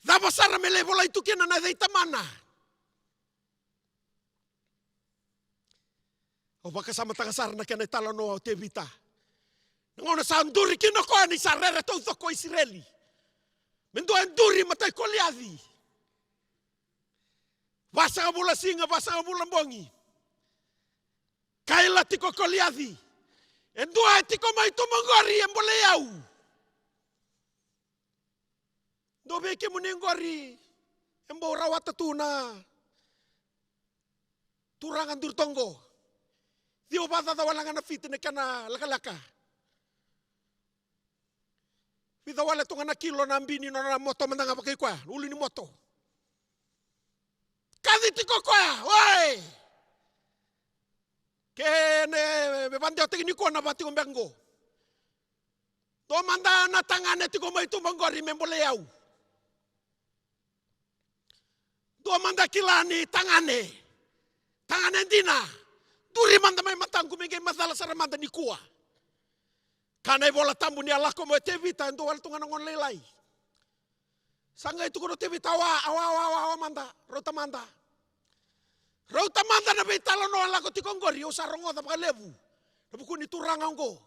Cava sara me lai volai tu kina na yaca i tamana? Au vakasamataka sara na kena italanoa o Tevita. Na gauna sa duri kina o koya ni sa rere taucoko o Isireli, me dua e duri matai Koliaci. Vasagavulu siga, vasagavulu bogi. Kaila tiko o Koliaci, e dua e tiko mai tuba qori e bolei au. Dua vei kemuni qori e bau rawata tu na turaga duri toqo. Ciwa vakacaca wale ga na fiti na kena lekaleka. Vica wale tu ga na kilo na bi ni nona moto mada ga vakai koya, ulu ni moto. Kaci tiko koya, oi! Ke ne me vakadewataki nikua na va tiko beka qo. Dua mada na tagane tiko mai tuba qori me bolei au. Dua mada kila ni tagane, tagane dina, duri mada mai mataqu me qai macala sara mada nikua. Ka na iVola Tabu ni a lako mai o Tevita, e dua wale tu ga na gone lailai. Sa qai tukuna o Tevita, awa, awa, awa, awa, awa mada, rauta mada. Rauta mada na veitalanoa lako tiko qori, au sa rogoca vakalevu na vuku ni turaga oqo.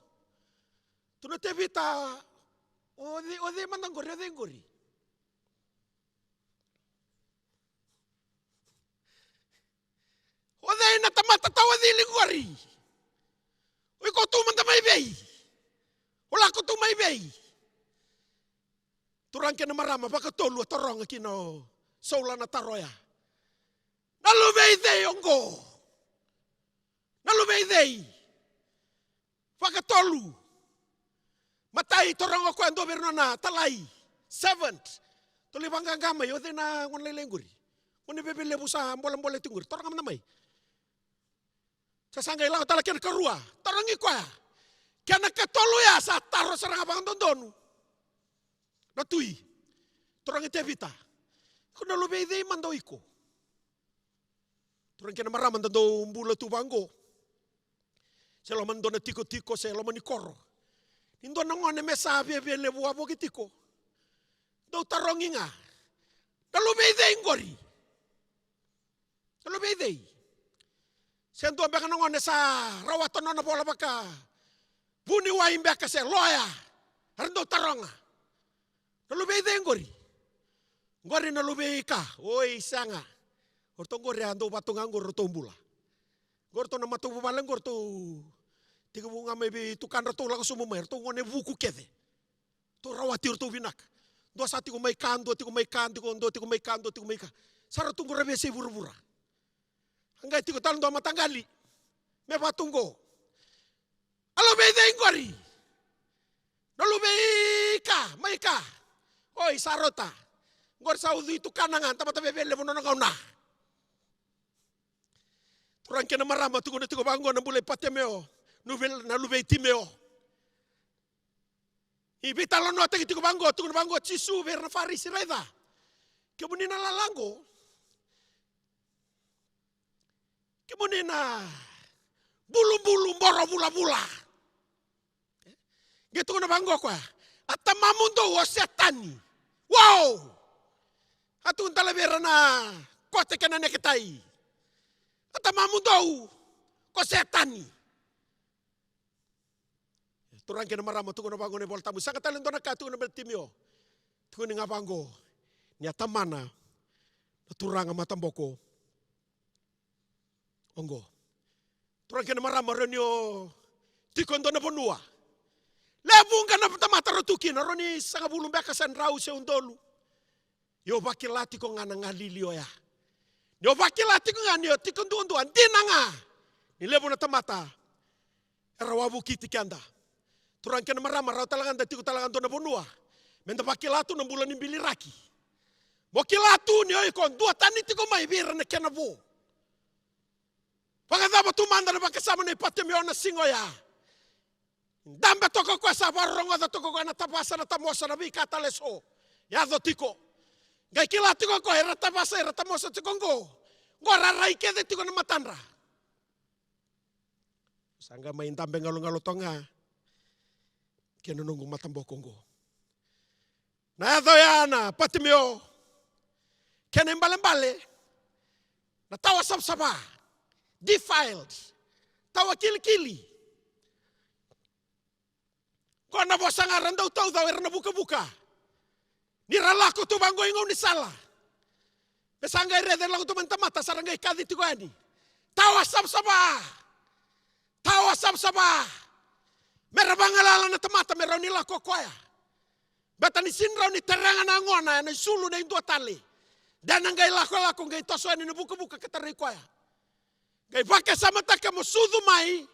Tukuna o Tevita, o cei, o cei mada qori, o cei qori? O cei na tamata tawacili qori? O iko tu mada mai vei? O lako tu mai vei? Turaga kei na marama, vakatolu a taroga kina o Saula na taro ya. Na luve i cei oqo? Na luve i cei? Vakatolu. Matai, taroga o koya e dua vei ira na nona talai, servant. Tolu, vaqaqa mai, o cei na gone lailai qori? Gone veve levu sa bolebole tiko qori. Taroga mada mai. Sa sa qai lako tale kena karua. Tarogi koya. Kena katolu ya sa taro sara ga vakadodonu na tui. Tarogi Tevita. Ko na luve i cei mada o iko? Turaga kei na marama, da dau bula tu vaqo. Se loma ni dua na tikotiko, se loma ni koro. Ni dua na gone me sa viavia levu wavoki tiko. Dau tarogi ga. Na luve i cei qori? Na luve i cei? Se dua beka na gone sa rawata nona vola vaka vuniwai beka se loya. Era dau taroga. Na luve i cei qori? Qori na luve i ka. Oi, sega. O ratou qori a dau vatu ga qori ratou bula. Qori ratou na matavuvale qori ratou tekivu ga mai vei tukadratou lako sobu mai, ratou gone vuku kece. Ratou rawati ratou vinaka. Dua sa tiko mai ka, dua tiko mai ka, tiko, dua tiko mai ka, dua tiko mai ka. Sa ratou qori a veiyasai vuravura. A qai tiko tale dua mataqali me vatu qo. A luve i cei qori? Na luve i ka, mai ka. Oi, sa rauta. Qori sa ucui tukana ga, tamata veve levu nona gauna. Turaga kei na marama, tukuna tiko vaqo na bula i Patimeo, na luve, na luve i Timeo. Ni veitalanoataki tiko vaqo, tukuna vaqo Jisu vei ira na Farisi, raica. Kemuni na lala qo. Kemuni na bulubulu boro vulavula. Qai tukuna vaqo o koya, a tamamudou o Setani. Wow! A tukuna tale vei ira na kote kei na neketai. A tamamudou ko Setani. Turaga kei na marama, tukuna vaqo na iVola Tabu. Sega tale dua na ka tukuna vei Timeo. Tukuni ga vaqo, ni a tamana na turaga mataboko oqo. Turaga kei na marama, rawa ni o tiko e dua na vanua. Levu ga na tamata rau tu kina, rawa ni sagavulu beka se drau se udolu. Io, vakila tiko ga na galili oya. Ni o vakila tiko ga ni o tiko duadua, dina ga ni levu na tamata era wavokiti keda. Turaga kei na marama, rawa tale ga da tiko tale ga dua na vanua me da vakila tu na bula ni biliraki. Mo kila tu ni o iko duatani tiko mai vei ira na kena vo. Vakacava tu mada na vakasama nei Patimeo na siga oya? Dabe toka o koya, sa vakarorogoca toka o koya na tavasa, na tamosa, na veika tale eso yaco tiko. Qai kila tiko o koya era tavasa, era tamosa tiko qo, qo ra rai kece tiko na matadra. Sa qai mai dabe galogalo toka ga kei na noqu mataboko qo. Na yaca oya na Patimeo, kena ibalebale na tawa savasava, defiled, tawa kilikili. Qo na vosa ga ra dau tauca o ira na vukavuka ni ra lako tu vaqo i gaunisala. Me sa qai raica e lako tu mai na tamata, sa ra qai kaci tiko yani, tawa savasava, tawa savasava. Me ra vagalala na tamata me rawa ni lako o koya. Beta ni sini rawa ni terega na yagona ena isulu nei dua tale. De na qai lakolako, qai toso yani na vukavuka ka tarai koya. Qai vakasamataka mo sucu mai.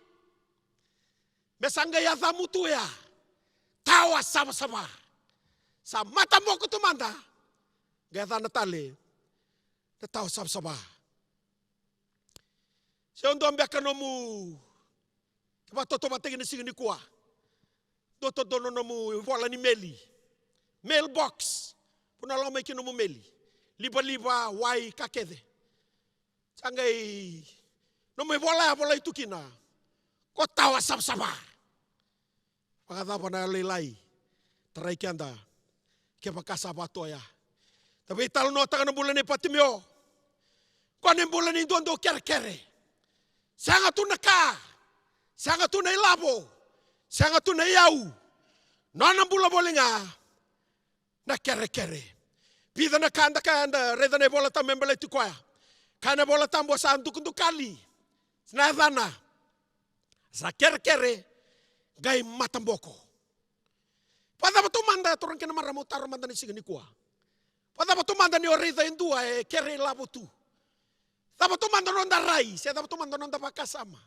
Me sa qai yacamu tu ya, tawa savasava. Sa mataboko tu mada, qai yacana tale na tawa savasava. Se o dua beka nomu, ke vakatautauvatataki na siga nikua, dua, dua na nomu ivola ni meli, mailbox, vuna lako mai kina nomu meli, livaliva, wai, ka kece. Sa qai nomu ivola ya volai tu kina, ko tawa savasava. Vakacava na yalolailai tarai keda kevaka sa vatoya? Da veitalanoataka na bula nei Patimeo. Ko na bula ni dua dau kerekere. Sega tu na ka, sega tu na ilavo, sega tu na iyau. Nona bula voli ga na kerekere. Vica na ka da kaya, da raica na iVola Tabu me baleti koya. Kaya na iVola Tabu, sa dukadukali na yacana, sa kerekere, qai mataboko. Vakacava tu mada, turaga kei na marama, au taro mada ni siga nikua? Vakacava tu mada ni o raica e dua e kere ilavo tu? Cava tu mada noda rai, se cava tu mada noda vakasama?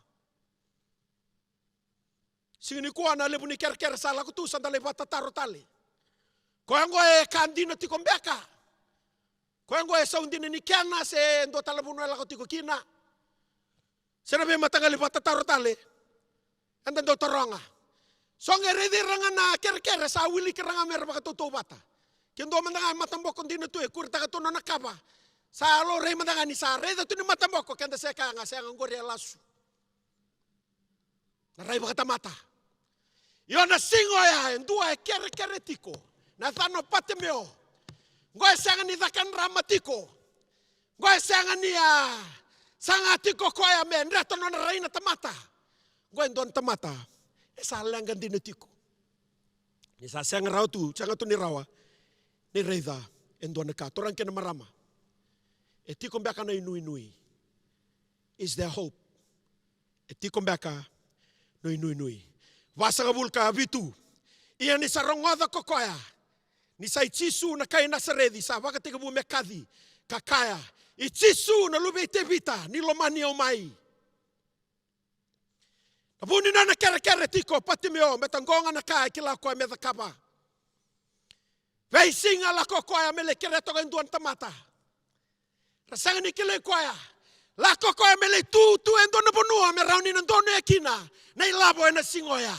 Siga nikua na levu ni kerekere sa lako tu, sa da lai vakatataro tale. Koya oqo e ka dina tiko beka? Koya oqo e sau dina ni kena se dua tale vanua e lako tiko kina? Se na veimataqali vakatataro tale eda dau taroga. So qai raici ira ga na kerekere, sa wiliki ira ga me ra vakatautauvata. Ke dua mada ga e mataboko dina tu, e kuretaka tu nona kava, sa laurai mada ga ni sa raica tu ni mataboko, keda se kaya ga, sega, qori e lasu. Na rai vakatamata. Io, na siga oya e dua e kerekere tiko, na yacana o Patimeo. Qo e sega ni caka drama tiko. Qo e sega ni a saga tiko o koya me dreta nona rai na tamata. Qo e dua na tamata e sa leqa dina tiko. Ni sa sega rawa tu, sega tu ni rawa ni raica e dua na ka. Turaga kei na marama, e tiko beka na inuinui? Is there hope? E tiko beka na inuinui? Vasagavulu ka vitu. Ia ni sa rogoca ko koya ni sa i Jisu na kai Nasareci, sa vakatekivu me kaci, ka kaya, "I Jisu na luve i Tevita, ni lomani au mai." A vu ni nona kerekere tiko o Patimeo, baleta qo ga na ka e kila o koya me cakava. Veisiga lako o koya me lai kerea toka e dua na tamata. Ra sega ni kilai koya. Lako o koya me lai tu tu e dua na vanua me rawa ni na donuya kina na ilavo ena siga oya.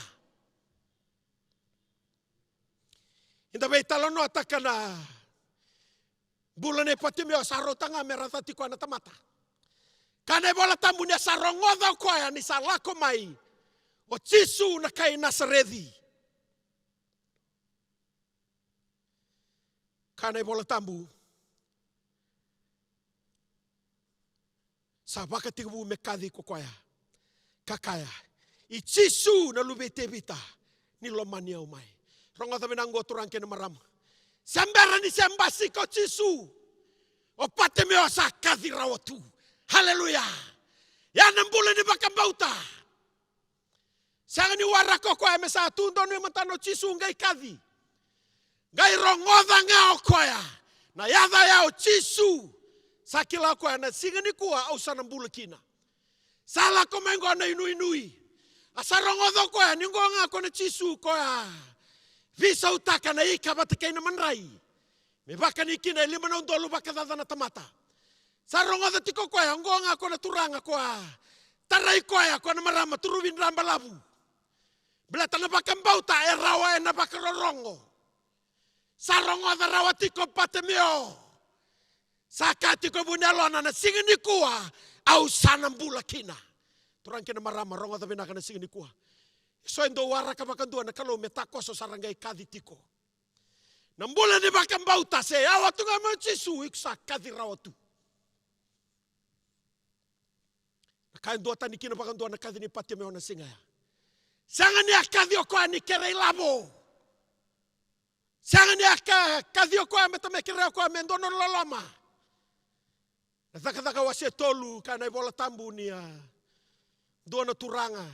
Eda veitalanoataka na bula nei Patimeo, sa rauta ga me ra cati koya na tamata. Kaya na iVola Tabu ni a sa rogoca o koya ni sa lako mai o Jisu na kai Nasareci. Kaya na iVola Tabu, sa vakatekivu me kaci ko koya, ka kaya, "I Jisu na Luve i Tevita, ni lomani au mai." Rogoca vinaka qo, turaga kei na marama. Se bera ni se basika o Jisu, o Patimeo sa kaci rawa tu. Haleluya. Ya na bula ni vakabauta. Sega ni waraka o koya me sa tu donu e matana o Jisu qai kaci. Qai rogoca ga o koya na yaca ya o Jisu. Sa kila o koya, na siga nikua au sa na bula kina. Sa lako mai qo na inuinui. A sa rogoca o koya ni qo ga ko na Jisu, koya veisautaka na ika vata kei na madrai. Me vakani kina e lima na udolu vakacaca na tamata. Sa rogoca tiko o koya, oqo ga ko na Turaga, ko a tarai koya ko na marama turuvi dra balavu. Baleta na vakabauta e rawa ena vakarorogo. Sa rogoca rawa tiko Patimeo. Sa kaya tiko e vuniyalona, na siga nikua au sa na bula kina. Turaga kei na marama, rogoca vinaka na siga nikua. Eso e dau waraka vakadua na Kalou me takoso, sa ra qai kaci tiko. Na bula ni vakabauta, se yawa tu ga mai o Jisu, iko sa kaci rawa tu. Na ka e duatani kina vakadua na kaci ni Patimeo na siga ya. Sega ni a kaci o koya ni kere ilavo. Sega ni a ka-, kaci o koya me ta me kere o koya me dua na loloma. Na Cakacaka wase tolu, kaya na iVola Tabu ni a dua na turaga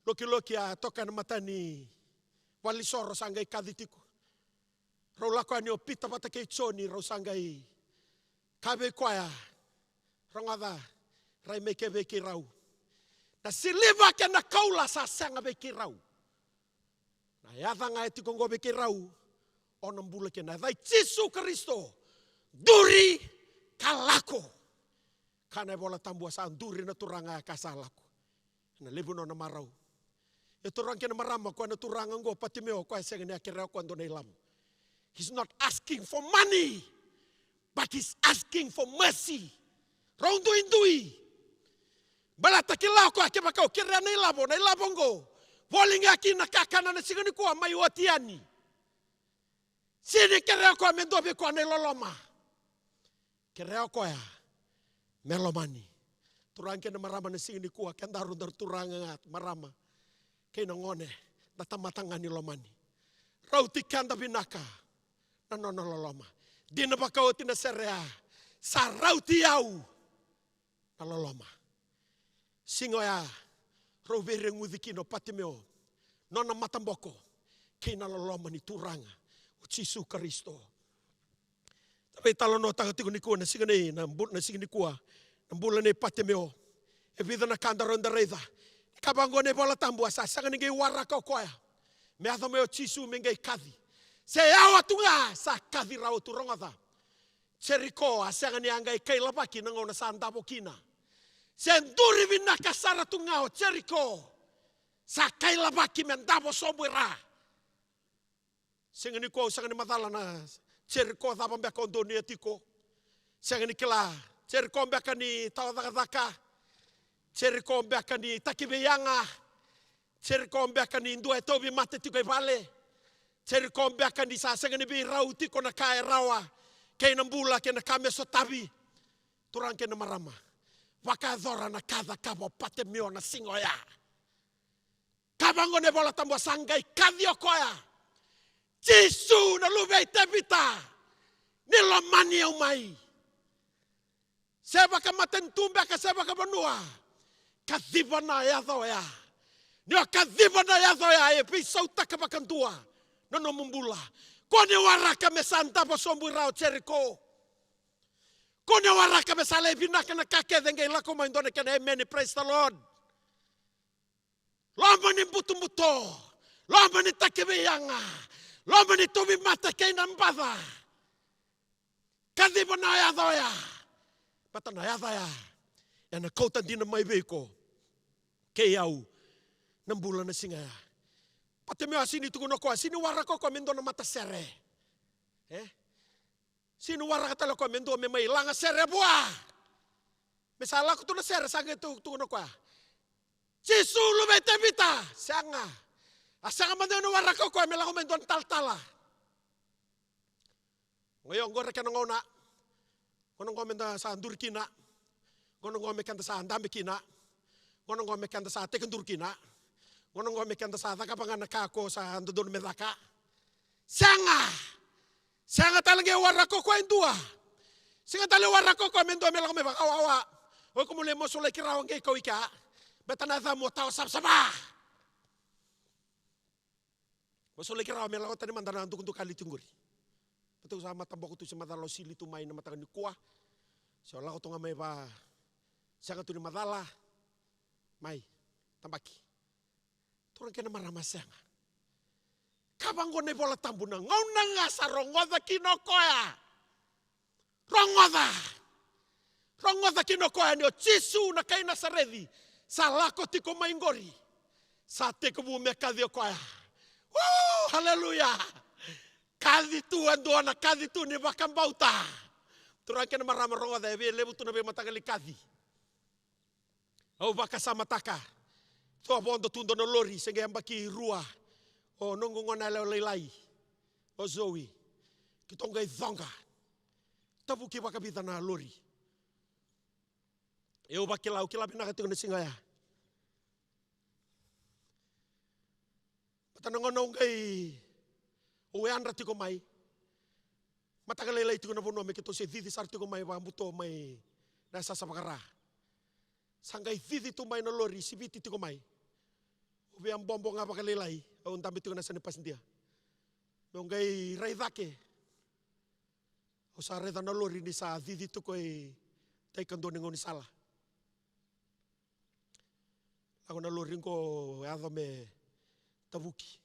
lokiloki a toka ena mata ni valenisoro, sa qai kaci tiko. Rau lako yani o Pita vata kei Joni, rau sa qai kaya vei koya, rogoca, rai mai ke vei keirau na siliva kei na koula, sa sega vei keirau. Na yaca ga e tiko oqo vei keirau, o na bula kina, na yaca i Jisu Karisito. Duri ka lako. Kaya na iVola Tabu a sa duri na turaga ya ka sa lako. Na levu nona marau. E turaga kei na marama, koya na turaga oqo Patimeo, koya sega ni a kerea o koya dua na ilavo. He's not asking for money, but he's asking for mercy. Rau duidui. Baleta kila o koya, kevaka au kerea na ilavo, na ilavo oqo voli ga kina na kakana na siga nikua mai oti yani. Sega ni kerea o koya me dua vei koya na iloloma. Kerea o koya me lomani. Turaga kei na marama, na siga nikua, kedaru daru turaga ga, marama, kei na gone, da tamata ga ni lomani. Rauti keda vinaka na nona loloma. Dina vakaoti na sere ya, sa rauti au na loloma. Siga oya rau veireguci kina o Patimeo, nona mataboko kei na loloma ni Turaga o Jisu Karisito. Da veitalanoataka tiko nikua na siga nei, na bu-, na siga nikua, na bula nei Patimeo. E vica na ka daru da raica. Ka vaqo na iVola Tabu, a sa sega ni qai waraka o koya me yaco mai o Jisu me qai kaci. Se yawa tu ga, sa kaci rawa tu, rogoca. Jeriko a sega ni a qai kailavaki na gauna sa davo kina. Se duri vinaka sara tu ga o Jeriko, sa kailavaki me davo sobu i ra. Siga nikua au sega ni macala na Jeriko cava beka o donuya tiko. Sega ni kila. Jeriko beka ni tawa cakacaka. Jeriko beka ni takiveiyaga. Jeriko beka ni dua e tauvimate tiko i vale. Jeriko beka ni sa sega ni veirau tiko na ka e rawa kei na bula kei na ka me sotavi. Turaga kei na marama, vakayacora na ka cakava o Patimeo na siga oya. Ka vaqo na iVola Tabu, a sa qai kaci o koya, "Jisu na Luve i Tevita, ni lomani au mai." Se vakamatanitu beka, se vakavanua, kaciva na yaca oya. Ni o kaciva na yaca oya, e veisautaka vakadua na nomu bula. Ko ni waraka me sa davo sobu i ra o Jeriko. Ko ni waraka me sa lai vinaka na ka kece, qai lako mai dua na kena emeni, praise the Lord. Loma ni butobuto, loma ni takiveiyaga, loma ni tauvimate kei na baca. Kaciva na yaca oya. Baleta na yaca ya ena kauta dina mai vei iko kei au na bula na siga ya. Patimeo, a sega ni tukuna o koya, sega ni waraka o koya me dua na matasere. E? Sega ni waraka tale o koya me dua me mai laga sere vua. Me sa lako tu na sere, sa qai tu, tukuna o koya, Jisu, Luve i Tevita. Sega. A sega mada ni waraka o koya me lako mai dua na talatala. Qo, io, qo na kena gauna. Gauna qo meda sa duri kina. Gauna qo me keda sa dabe kina. Gauna qo me keda sa tekiduru kina. Gauna qo me keda sa cakava ga na ka ko sa dodonu me caka. Sega. Sega tale qai waraka o koya e dua. Sega tale waraka o koya me dua me lako mai vakawawa. O iko mo lai masulaki rawa qai kau i kea. Baleta na yacamu o tawa savasava. Masulaki rawa me lako tani mada na dukaduka li tu qori. Baleta au sa mataboko tu se macala o sili tu mai na mataka nikua. Se o lako tu ga mai va, sega tu ni macala. Mai, tabaki. Turaga kei na marama, sega. Ka vaqo na iVola Tabu, na gauna ga sa rogoca kina o koya. Rogoca. Rogoca kina o koya ni o Jisu na kai Nasareci sa lako tiko mai qori. Sa tekivu me kaci o koya. Woo, haleluya. Kaci tu e dua na kaci tu ni vakabauta. Turaga kei na marama, rogoca, e vei levu tu na veimataqali kaci. Au vakasamataka. Tou a vodo tu dua na lori, se qai yabaki rua. O noqu gone yalewa lailai, o Zoe. Keitou qai coqa. Tavuki vakavica na lori. Au vakila, au kila vinaka tiko na siga oya. Baleta na gauna au qai, au yadra tiko mai. Mataka lailai tiko na vanua me keitou se cici sara tiko mai vakabuto mai na yasayasa vakaRa. Sa qai cici tu mai na lori, siviti tiko mai. Au via bobo ga vakalailai, au dabe tiko na yasa ni pasidia. Meu qai rai cake. Au sa raica na lori ni sa cici tiko e tai kadua ni gaunisala. Lako na lori qo, yaco me tavuki.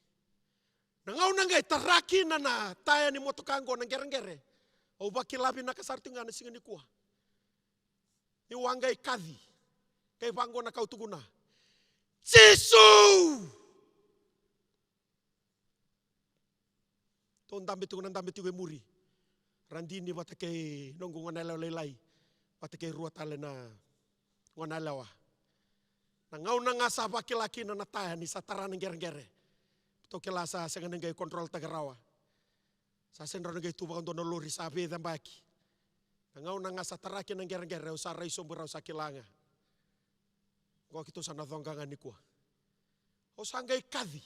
Na gauna qai tara kina na taya ni motoka qo na qereqere, au vakila vinaka sara tiko ga na siga nikua. Niu a qai kaci, qai vaqo na ka au tukuna, Jisu! Tou dabe tiko, na dabe tiko e muri. Radini vata kei noqu gone yalewa lailai, vata kei rua tale na gone yalewa. Na gauna ga sa vakila kina na taya ni sa tara na qereqere. Tou kila sa sega ni qai control-taki rawa. Sa sega ni rawa ni qai tu vakadua na lori, sa veicebaki. Na gauna ga sa tara kina na qereqere, au sa rai sobu, rau sa kila ga. Qo keitou sa na coqa ga nikua. Au sa qai kaci.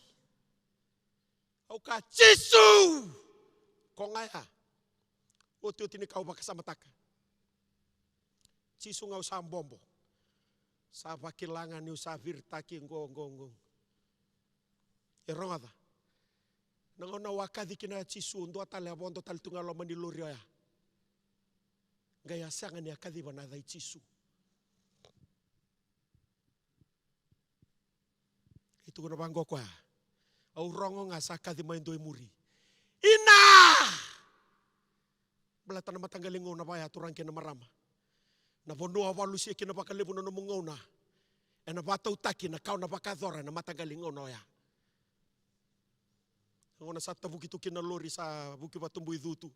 Au kaya, Jisu! Ko ga ya. Otioti ni ka au vakasamataka. Jisu ga au sa bobo. Sa vakila ga niu sa viritaki qo, qo, qo. E rogoca. Na gauna au a kaci kina Jisu, dua tale a vodo tale tu ga loma ni lori oya. Qai a sega ni a kaciva na yaca i Jisu. E tukuna vaqo o koya, au rogo ga sa kaci mai dua e muri. Ina! Baleta na mataqali gauna vaya, turaga kei na marama, na vanua o valusia kina vakalevu na nomu gauna, ena vakatautaki na ka o na vakayacora ena mataqali gauna oya. Na gauna sa tavuki tu kina na lori, sa vuki vatabui cu tu.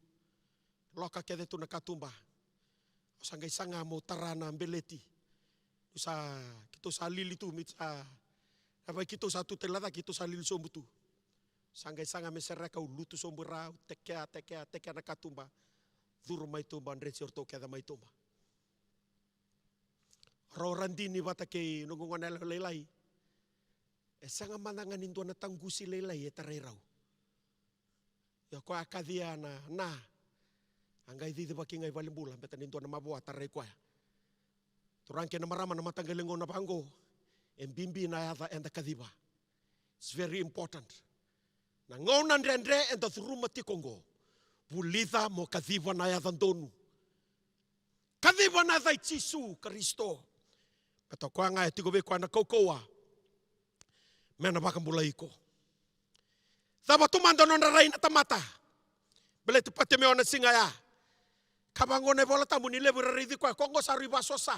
Loka kece tu na katuba. Au sa qai saga meu tara na beleti. Au sa, keitou sa lili tu, me sa, na vei keitou sa tu tale na cake, keitou sa lili sobu tu. Sa qai saga me sereka, au lutu sobu i ra, au tekea, tekea, tekea na katuba. Curu mai tuba, dreti o ratou kece mai tuba. Rau radini vata kei noqu gone yalewa lailai. E sega mada ga ni dua na taqusi lailai e tarai rau. Ia o koya a kacia na, na. A qai cicivaki ga i valenibula, baleta ni dua na mavoa a tarai koya. Turaga kei na marama, na mataqali gauna vaqo, e bibi na yaca eda kaciva. It's very important. Na gauna dredre eda curuma tiko qo, vulica mo kaciva na yaca donu. Kaciva na yaca i Jisu Karisito. Baleta o koya ga e tiko vei koya na kaukauwa. me na vakabulai iko. Cava tu mada nodra rai na tamata. Baleti Patimeo na siga ya. Ka vaqo na iVola Tabu ni levu era raici koya, ko qo sa rui vasosa.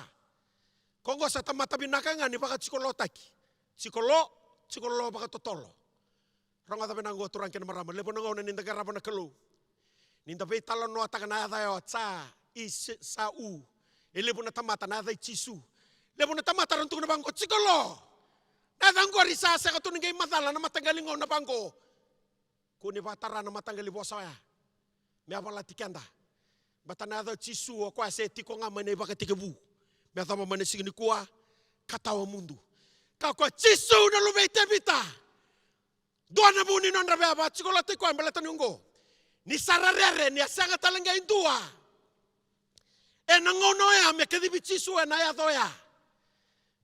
Ko qo sa tamata vinaka ga ni vakatikolotaki. Tikolo, tikolo vakatotolo. Rogoca vinaka qo turaga kei na marama, levu na gauna ni da qarava na Kalou. Ni da veitalanoataka na yaca ya o Ca, I, S, Sa, U. E levu na tamata na yaca i Jisu. Levu na tamata ra tukuna vaqo, tikolo. Na yaca qori sa sega tu ni qai macala na mataqali gauna vaqo. Kua ni vakatara na mataqali vosa oya. Me a valati keda. Baleta na yaca o Jisu o koya se tiko ga mai na ivakatekivu. Me yacova mai na siga nikua, ka tawa mudu. Ka ko Jisu na luve i Tevita. Dua na vu ni nodra vea vakatikolotaki koya baleta ni oqo. Ni sa ra rere, ni a sega tale ga e dua. Ena gauna oya me kacivi Jisu ena yaca oya.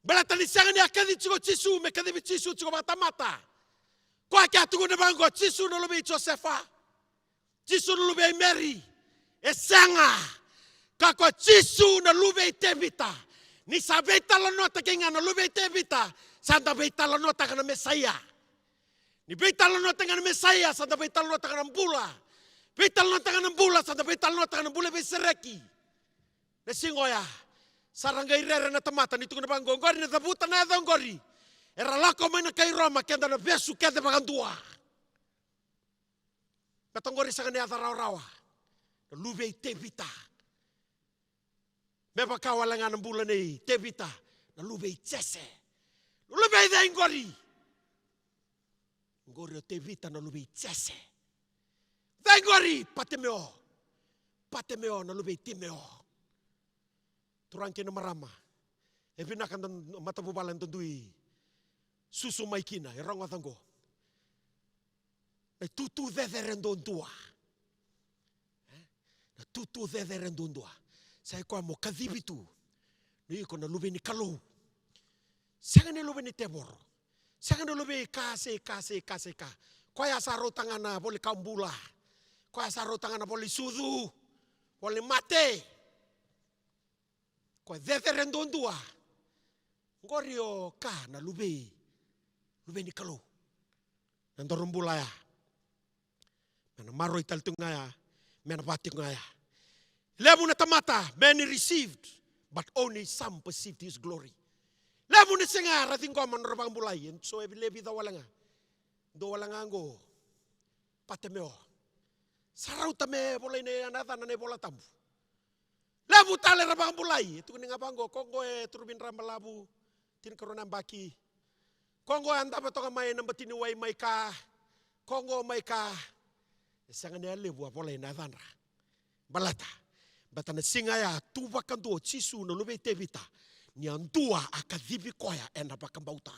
Baleta ni sega ni a kaci tiko Jisu, me kacivi Jisu tiko vakatamata. Koya ke a tukuna vaqo, Jisu na luve i Josefa. Jisu na luve i Meri. E sega. Ka ko Jisu na luve i Tevita. Ni sa veitalanoataki ga na luve i Tevita, sa da veitalanoataka na Mesaia. Ni veitalanoataka ga na Mesaia, sa da veitalanoataka na bula. Veitalanoataka na bula, sa da veitalanoataka na bula veisereki. Na siga oya, sa ra qai rere na tamata ni tukuna vaqo, oqori na cavuta na yaca oqori. Era lako mai na kai Roma, keda na vesu kece vakadua. Baleta oqori sega ni yaca rawarawa. Na luve i Tevita. Me vaka wale ga na bula nei Tevita, na luve i Jese. Luve i cei qori? Qori o Tevita na luve i Jese. Cei qori? Patimeo. Patimeo na luve i Timeo. Turaga kei na marama. E vinaka da matavuvale da dui susu mai kina, e rogoca qo. Na itutu cecere duadua. E? Na itutu cecere duadua. Sa i koya mo kacivi tu. Ni iko na luve ni Kalou. Sega ni luve ni tevoro. Sega ni luve i ka se i ka se i ka se i ka. Koya sa rauta ga na voli ka bula. Koya sa rauta ga na voli sucu. Voli mate. Ko cecere duadua. Qori o ka na luve, luve ni Kalou. Na doro bula ya. Me na maroi tale tu ga ya, me na vati ga ya. Levu na tamata, many received, but only some perceived his glory. Levu na siga ra ciqoma na nodra vakabulai, e so e levica wale ga. Dua wale ga qo, Patimeo. Sa rauta me volai na yacana na iVola Tabu. Levu tale ra vakabulai. E tukuni ga vaqo, ko qo e turavi dra balavu, tinikarua na yabaki. Ko qo e dava toka mai na batiniwai mai ka. Ko qo mai ka. E sega ni a levu a volai na yacadra. Baleta, baleta na siga ya tu vakadua o Jisu na luve i Tevita. Ni a dua a kacivi koya ena vakabauta.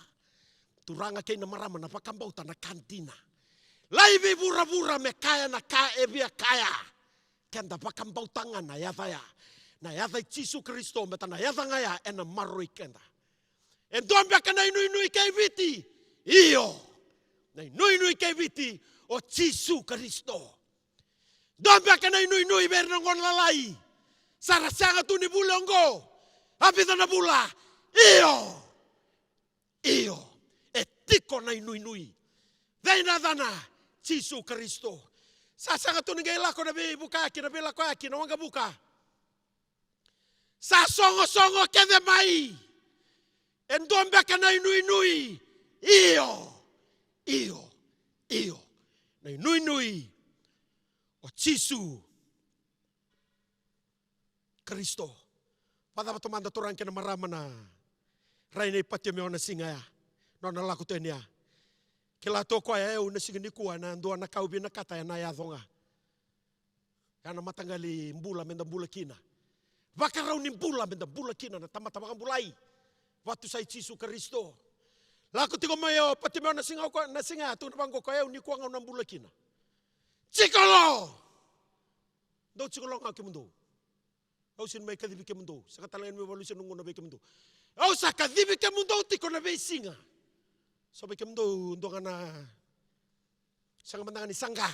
Turaga kei na marama, na vakabauta na ka dina. Laivi vuravura me kaya na ka e via kaya. Keda vakabauta ga na yaca ya. Na yaca i Jisu Karisito, baleta na yaca ga ya ena maroroi keda. E dua beka na inuinui kei Viti? Io. Na inuinui kei Viti o Jisu Karisito. Dua beka na inuinui vei ira na gone lalai? Sa ra sega tu ni vuli oqo. A vica na vula? Io. Io. E tiko na inuinui. Cei na yacana? Jisu Karisito. Sa sega tu ni qai lako na veivukayaki, na veilakoyaki, na waqavuka. Sa sogosogo kece mai. E dua beka na inuinui? Io. Io. Io. Na inuinui o Jisu Karisito. Vakacava tu mada, turaga kei na marama, na rai nei Patimeo na siga ya? Nona lako tu yani ya. Kila tu o koya, e, au na siga nikua na dua na ka au vinakata ena yaco ga. Ya na mataqali bula meda bula kina. Vakarau ni bula meda bula kina na tamata vakabulai. Vakatusai Jisu Karisito. Lako tiko mai o Patimeo na siga, o koya na siga ya, tukuna vaqo o koya, e, au nikua ga au na bula kina. Jiko lo! Dou jiko lo ga o kemudou. Au sega ni mai kacivi kemudou. Sega tale ga ni mai valusi na gauna vei kemudou. Au sa kacivi kemudou tiko na veisiga. So vei kemudou dua ga na, sega mada ga ni saqa.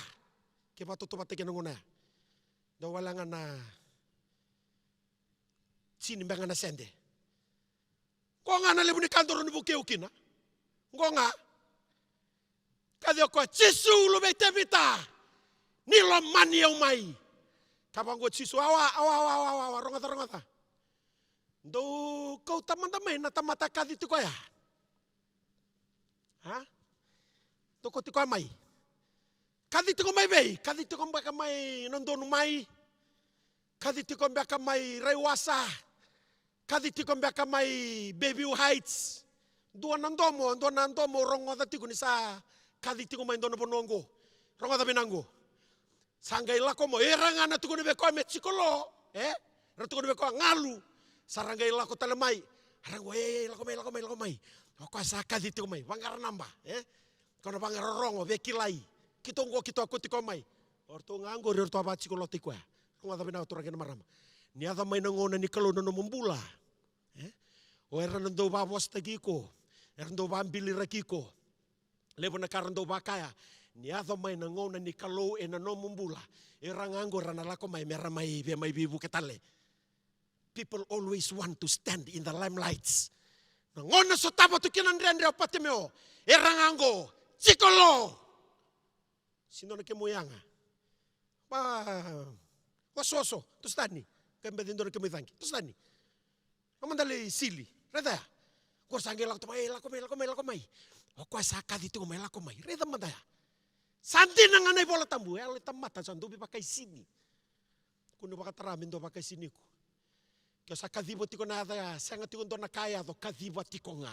Ke vakatautauvata kina gauna ya. Dua wale ga na tini beka na sede. Qo ga na levu ni ka dou rawa ni vukei au kina. Qo ga. Kaci o koya, Jisu, luve i Tevita, ni lomani au mai. Ka vaqo Jisu, awa, awa, awa, awa, awa, rogoca, rogoca. Dou kauta mada mai na tamata kaci tiko ya. A? Dou kauti koya mai. Kaci tiko mai vei? Kaci tiko beka mai na donu mai. Kaci tiko beka mai Raiwasa. Kaci tiko beka mai Bayview Heights. Dua na domo, dua na domo rogoca tiko ni sa kaci tiko mai dua na vanua oqo. Rogoca vinaka oqo. Sa qai lako mai, era ga na tukuna vei koya me jiko lo, e? Era tukuna vei koya galu. Sa ra qai lako tale mai. Era qo, e, e, lako mai, lako mai, lako mai. O koya sa kaci tiko mai, vaqara naba, e? Ko na vaqara rogo, via kilai. Keitou qo, keitou a kauti koya mai. O ratou ga qori, o ratou a vajiko lotaki koya. Rogoca vinaka turaga kei na marama. Ni yaco mai na gauna ni Kalou na nomu bula, e? O era na dau vavosataki iko, era dau vabiliraki iko. Levu na ka ra dau vakaya. Ni yaco mai na gauna ni Kalou ena nomu bula, era ga qo ra na lako mai me ra mai via mai veivuke tale. People always want to stand in the limelights. Na gauna sotava tu kina dredre o Patimeo, era ga qo, jiko lo. Sega ni dua na kemu yaga. Ba, osooso, toso tani. Qai beci dua na kemu icagi, toso tani. Na mada lai sili, raica ya. Qori sa qai lako tu mai, e, lako mai, lako mai, lako mai. O koya sa kaci tiko mai, lako mai. Raica mada ya. Sa dina ga na iVola Tabu, e, yalo ni tamata sa dau veivakaisini. Kua ni vakatara me dua vakaisini iko. Ke o sa kaciva tiko na yaca ya, sega tiko dua na ka e yaco, kaciva tiko ga.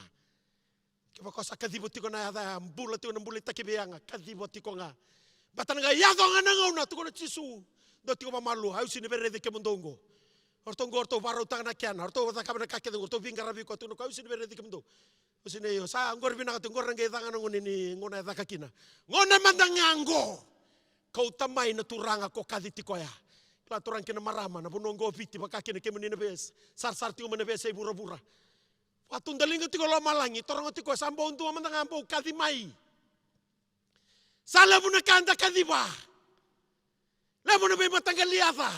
Kevaka o sa kaciva tiko na yaca ya, bula tiko na bula itakivi yaga, kaciva tiko ga. Baleta na qai yaco ga na gauna, tukuna o Jisu. Dou tiko vakamalua, au sega ni via raici kemudou qo. O ratou qo, o ratou vakarautaka na kena, o ratou cakava na ka kece qo, o ratou veiqaravi koya, tukuna o koya, au sega ni via raici kemudou. Au sega ni, io, sa qori vinaka tu, qori na qai caka na gauna ni, gauna e caka kina. Gauna mada ga qo. Kauta mai na turaga ko kaci tiko ya. Kila turaga kei na marama, na vanua qo o Viti, vaka kina kemuni na veiyasai, sarasara tiko mai na veiyasai vuravura. Vakatudaliga tiko lomalagi, taroga tiko, sa bau dua mada ga bau kaci mai. Sa levu na ka da kaciva. Levu na veimataqali yaca.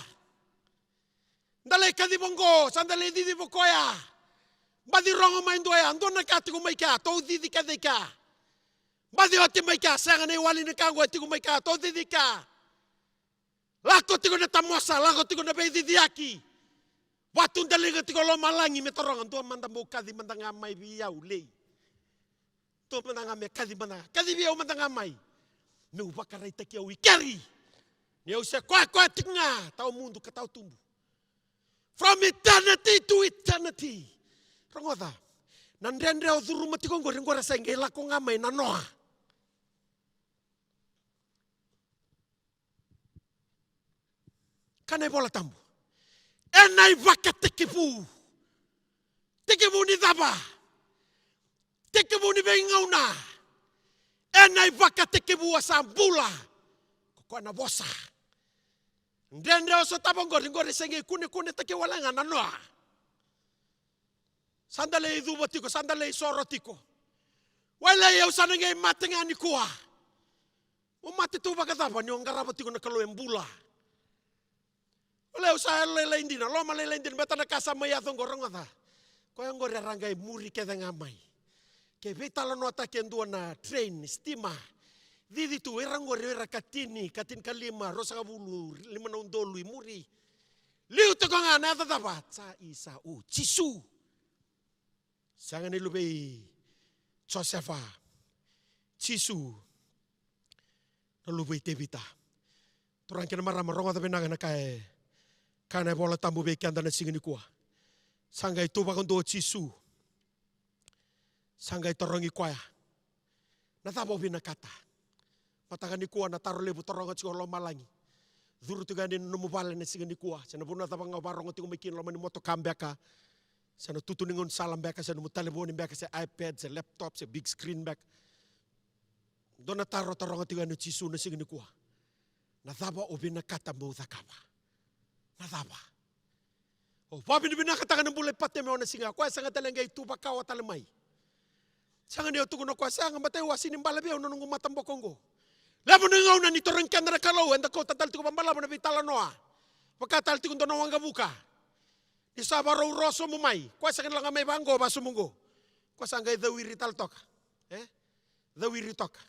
Da lai kaciva oqo, sa da lai ciciva koya. Baci rogo mai dua ya, dua na ka tiko mai kea, tou cici kece i kea. Baci oti mai kea, sega na iwali ni ka oqo e tiko mai kea, tou cici kea. Lako tiko na tamosa, lako tiko na veiciciyaki. Vakatudaliga tiko lomalagi me taroga, dua mada bau kaci mada ga mai vei au, lei. Dua mada ga me kaci mada ga, kaci vei au mada ga mai. Meu vakaraitaki au i keri. Ni au se koya koya tiko ga, tawa mudu ka tawa tubu. From eternity to eternity. Rogoca. Na dredre o curuma tiko oqori, oqori sa qai lako ga mai na noa. Ka na iVola Tabu. Ena ivakatekivu. Tekivu ni cava? Tekivu ni veigauna. Ena ivakatekivu a sa bula ko koya na vosa. Dredre o sotava oqori, oqori se qai kunekunetaki wale ga na noa. Sa da lai cuva tiko, sa da lai soro tiko. Wailei, au sa na qai mate ga nikua. O mate tu vakacava ni o qarava tiko na Kalou e bula? Wailei, au sa yalolailai dina, lomalailai dina, baleta na ka sa mai yaco oqo, rogoca. Koya oqori era qai muri kece ga mai. Ke veitalanoataki e dua na train, sitima. Cici tu, ira oqori, ira ka tini, ka tinikalima, ruasagavulu, lima na udolu i muri. Liu tiko ga na yaca cava? Sa i sa u Jisu. Sega ni luve i Josefa. Jisu. Na luve i Tevita. Turaga kei na marama, rogoca vinaka na ka e kaya na iVola Tabu vei keda na siga nikua. Sa qai tu vakadua o Jisu. Sa qai tarogi koya. Na cava o vinakata? Mataka nikua na taro levu taroga tiko o lomalagi. Curu tiko yani na nomu vale na siga nikua. Se na vanua cava ga o varogo tiko mai kina, loma ni motoka beka. Se na tutu ni gaunisala beka, se nomu talevoni beka, se iPad, se laptop, se big screen beka. Dua na taro taroga tiko yani o Jisu na siga nikua. Na cava o vinakata meu cakava? Na cava? O vakavinavinakataka na bula i Patimeo na siga, o koya sega tale qai tu vakawa tale mai. Sega ni o tukuna o koya, sega, matai, au a sega ni balavu vei au na noqu mataboko oqo. Levu na gauna ni tarogi keda na Kalou, eda kauta tale tiko vabalavu na veitalanoa. Vaka tale tiko dua na waqavuka. Ni sa varau ro sobu mai, koya sega ni laga mai vaqo, vasobu qo. Koya sa qai cawiri tale toka. E? Cawiri toka.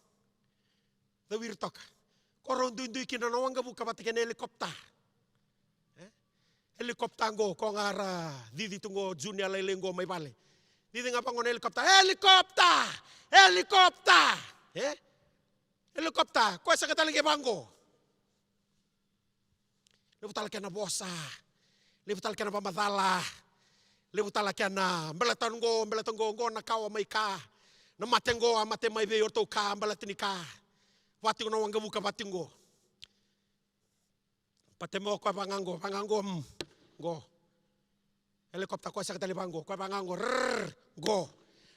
Tawiri toka. Ko rau duidui kina na waqavuka vata kei na helikopta. E? Helikopta qo, ko ga ra cici tu qo, junior lailai qo mai vale. Cici ga vaqo na helikopta, helikopta! Helikopta! E? Helikopta, koya sega tale qai vaqo. Levu tale kena vosa. Levu tale kena vamacala. Levu tale kena, beleta qo, beleta qo, qo na kawa mai ka. Na mate qo, a mate mai vei oratou ka, beleta ni ka. Vati qo na waqavuka, vati qo. Patemo koya vaga qo, vaga qo, mm, qo. Helikopta koya sega tale vaga qo, koya vaga qo, rrrr, qo.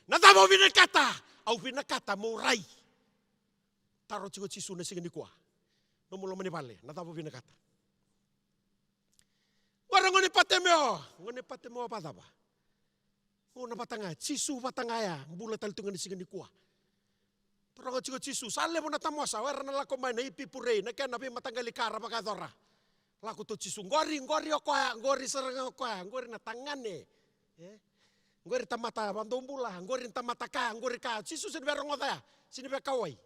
Na cava au vinakata? Au vinakata meu rai. Taro tiko Jisu na siga nikua. Nomu loma ni vale, na cava au vinakata? Qori gone Patemeo, gone Patemeo vakacava? Gauna vata ga, Jisu vata ga ya, bula tale tu ga na siga nikua. Taroga tiko Jisu, sa levu na tamosa, o ira na lako mai na ipipurei, na kena veimataqali ka ra vakayacora. Lako tu Jisu, qori, qori o koya, qori sara ga o koya, qori na tagane. E? Qori tamata vadobula, qori na tamata ka, qori ka. Jisu sega ni via rogoca ya, sega ni via kauwai.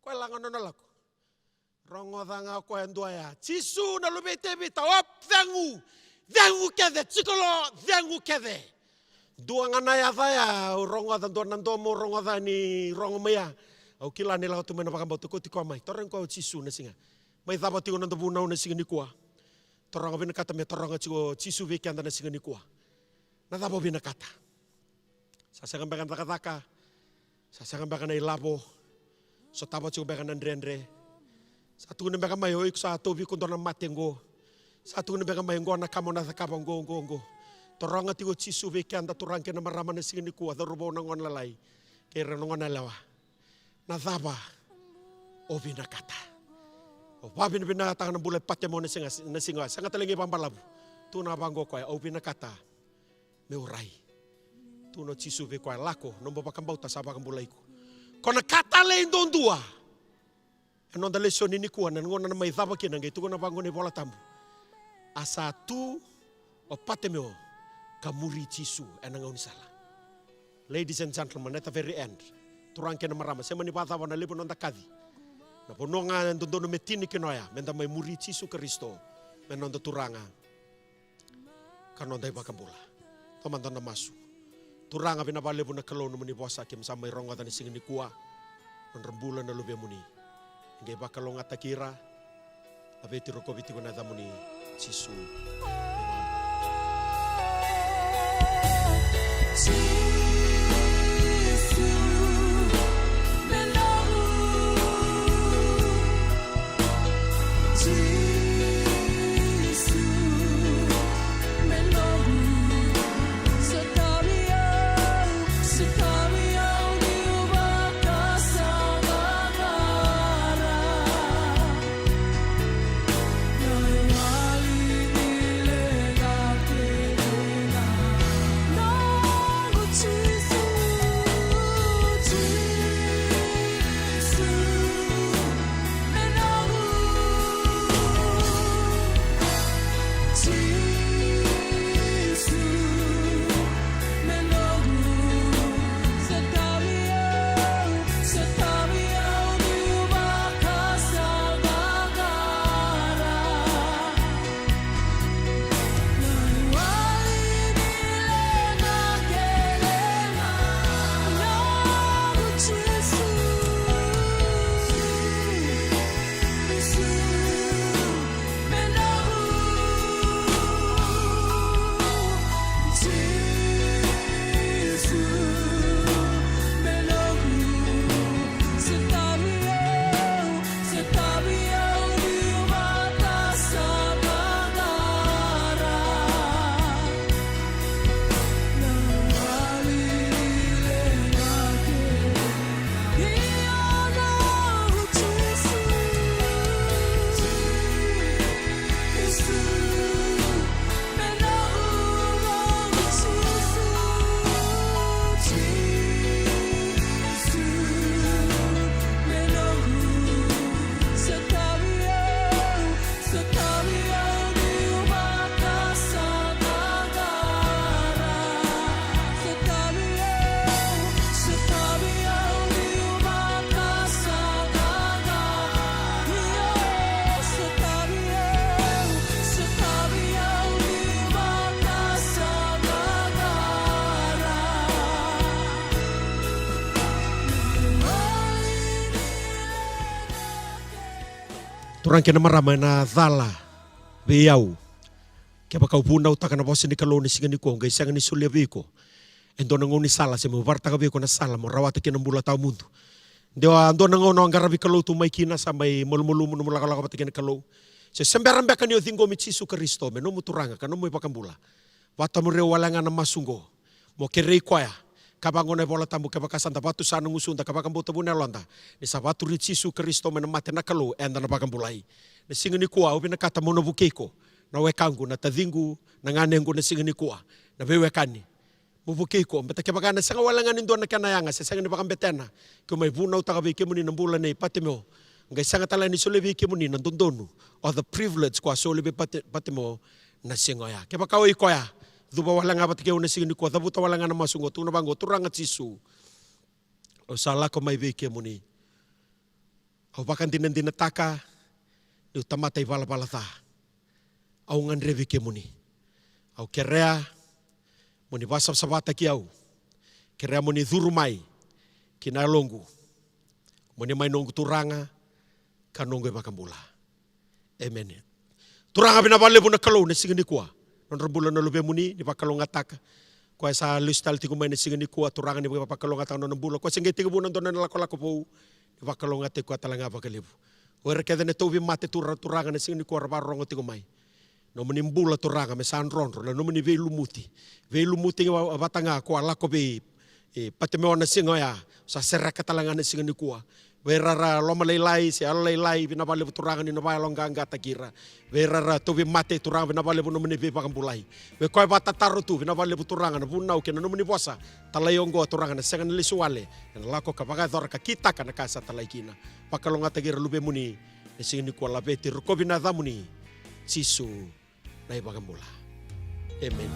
Koya la ga nona lako. Rogoca ga o koya e dua ya. Jisu na luve i Tevita, op, cegu, cegu kece, jiko lo, cegu kece. Dua ga na yaca ya, au rogoca, dua na domo, au rogoca ni rogo mai ya. Au kila ni lako tu mai na vakabauta, kauti koya mai. Tarogi koya o Jisu na siga. Mai cava tiko na noda vunau na siga nikua. Taroga vinakata me taroga tiko o Jisu vei keda na siga nikua. Na cava o vinakata? Sa sega beka na cakacaka, sa sega beka na ilavo, sotava tiko beka na dredre. Sa tukuna beka mai o iko sa tauvi iko dua na mate qo. Sa tukuna beka mai qo na ka mo na cakava qo, qo, qo. Taroga tiko o Jisu vei keda turaga kei na marama na siga nikua, cauravou, na gone lalai kei ira na gone yalewa. Na cava o vinakata? Au vakavinavinakataka na bula e Patemo na siga, na siga, sega tale ga ni vakabalavu. Tukuna vaqo o koya, au vinakata meu rai. Tukuna o Jisu vei koya, lako, nomu vakabauta sa vakabulai iko. Ko na ka talei duadua. E noda lesoni nikua, na gauna na mai cava kina, qai tukuna vaqo na iVola Tabu. A sa tu o Patemeo ka muri Jisu ena gaunisala. Ladies and gentlemen, at the very end, turaga kei na marama, se mani vakacava na levu na noda kaci, na vanua ga e dodonu me tini kina oya, meda mai muri Jisu Karisito me noda Turaga ka noda iVakabula. Tomada na masu. Turaga, vinaka vakalevu na Kalou nomuni vosa keimami sa mai rogoca na siga nikua. Nodra bula na luvemuni. Qai vakalougatataki ira. Laveti, rokovi tiko na yacamuni, Jisu. Turaga kei na marama, ena cala vei au kevaka au vunautaka na vosa ni Kalou na siga nikua, au qai sega ni solia vei iko e dua na gaunisala se meu vakaraitaka vei iko na sala mo rawata kina na bula tawamudu. De a dua na gauna o qaravi Kalou tu mai kina, sa mai malumalumu nomu lakolako vata kei na Kalou, se se bera beka ni o ciqomi Jisu Karisito me nomu Turaga ka nomu iVakabula, vakatamuri au wale ga na masu oqo. Mo kerei koya. Ka vaqo na iVola Tabu, kevaka sa da vakatusa na gusuda ka vakabauta vua na yaloda ni sa vakaturi Jisu Karisito mai na mate na Kalou, eda na vakabulai. Na siga nikua au vinakata mo na vukei iko, na wekaqu, na taciqu, na ganequ, na siga nikua, na veiwekani. Mo vukei iko, baleta kevaka ena sega wale ga ni dua na kena yaga se sega ni vakabetena, keu mai vunautaka vei kemuni na bula nei Patimeo, qai sega tale ni solia vei kemuni na dodonu, o the privilege ko a solia vei Pati-, Patimeo na siga oya. Kevaka o iko ya, cuva wale ga vata kei au na siga nikua, cavuta wale ga na masu oqo, tukuna vaqo: Turaga Jisu, au sa lako mai vei kemuni. Au vakadinadinataka niu tamata ivalavala ca. Au gadrevi kemuni. Au kerea mo ni vakasavasavataki au. Kerea mo ni curu mai ki na yaloqu. Mo ni mai noqu Turaga ka noqu iVakabula. Emeni. Turaga, vinaka vakalevu na Kalou na siga nikua, nodra bula na luvemuni, ni vakalougatataka. Koya sa lesu tale tiko mai na siga nikua, Turaga, ni vakalougatataka na nona bula. Koya se qai tekivu na dua na ilakolako vou, ni vakalougatataki koya tale ga vakalevu. O ira kece na tauvimate, Tura-, Turaga, na siga nikua ra vakarorogo tiko mai. Nomuni bula, Turaga, me sa drodro na nomuni veilumuti. Veilumuti ga va-, vata ga ko a lako vei, e, Patimeo na siga oya, sa sereka tale ga na siga nikua. Vei ira ra lomalailai se yalolailai, vinaka vakalevu, Turaga, ni na vakayaloqaqataki ira. Vei ira ra tauvimate, Turaga, vinaka vakalevu nomuni veivakabulai. Vei koya vakatataro tu, vinaka vakalevu, Turaga, na vunau kei na nomuni vosa. Talai oqo, Turaga, na sega ni lesu wale, ena lako ka vakayacora ka kitaka na ka sa talai kina. Vakalougatataki ira luvemuni na siga nikua, laveti, rokovi na yacamuni, Jisu na iVakabula. Emeni.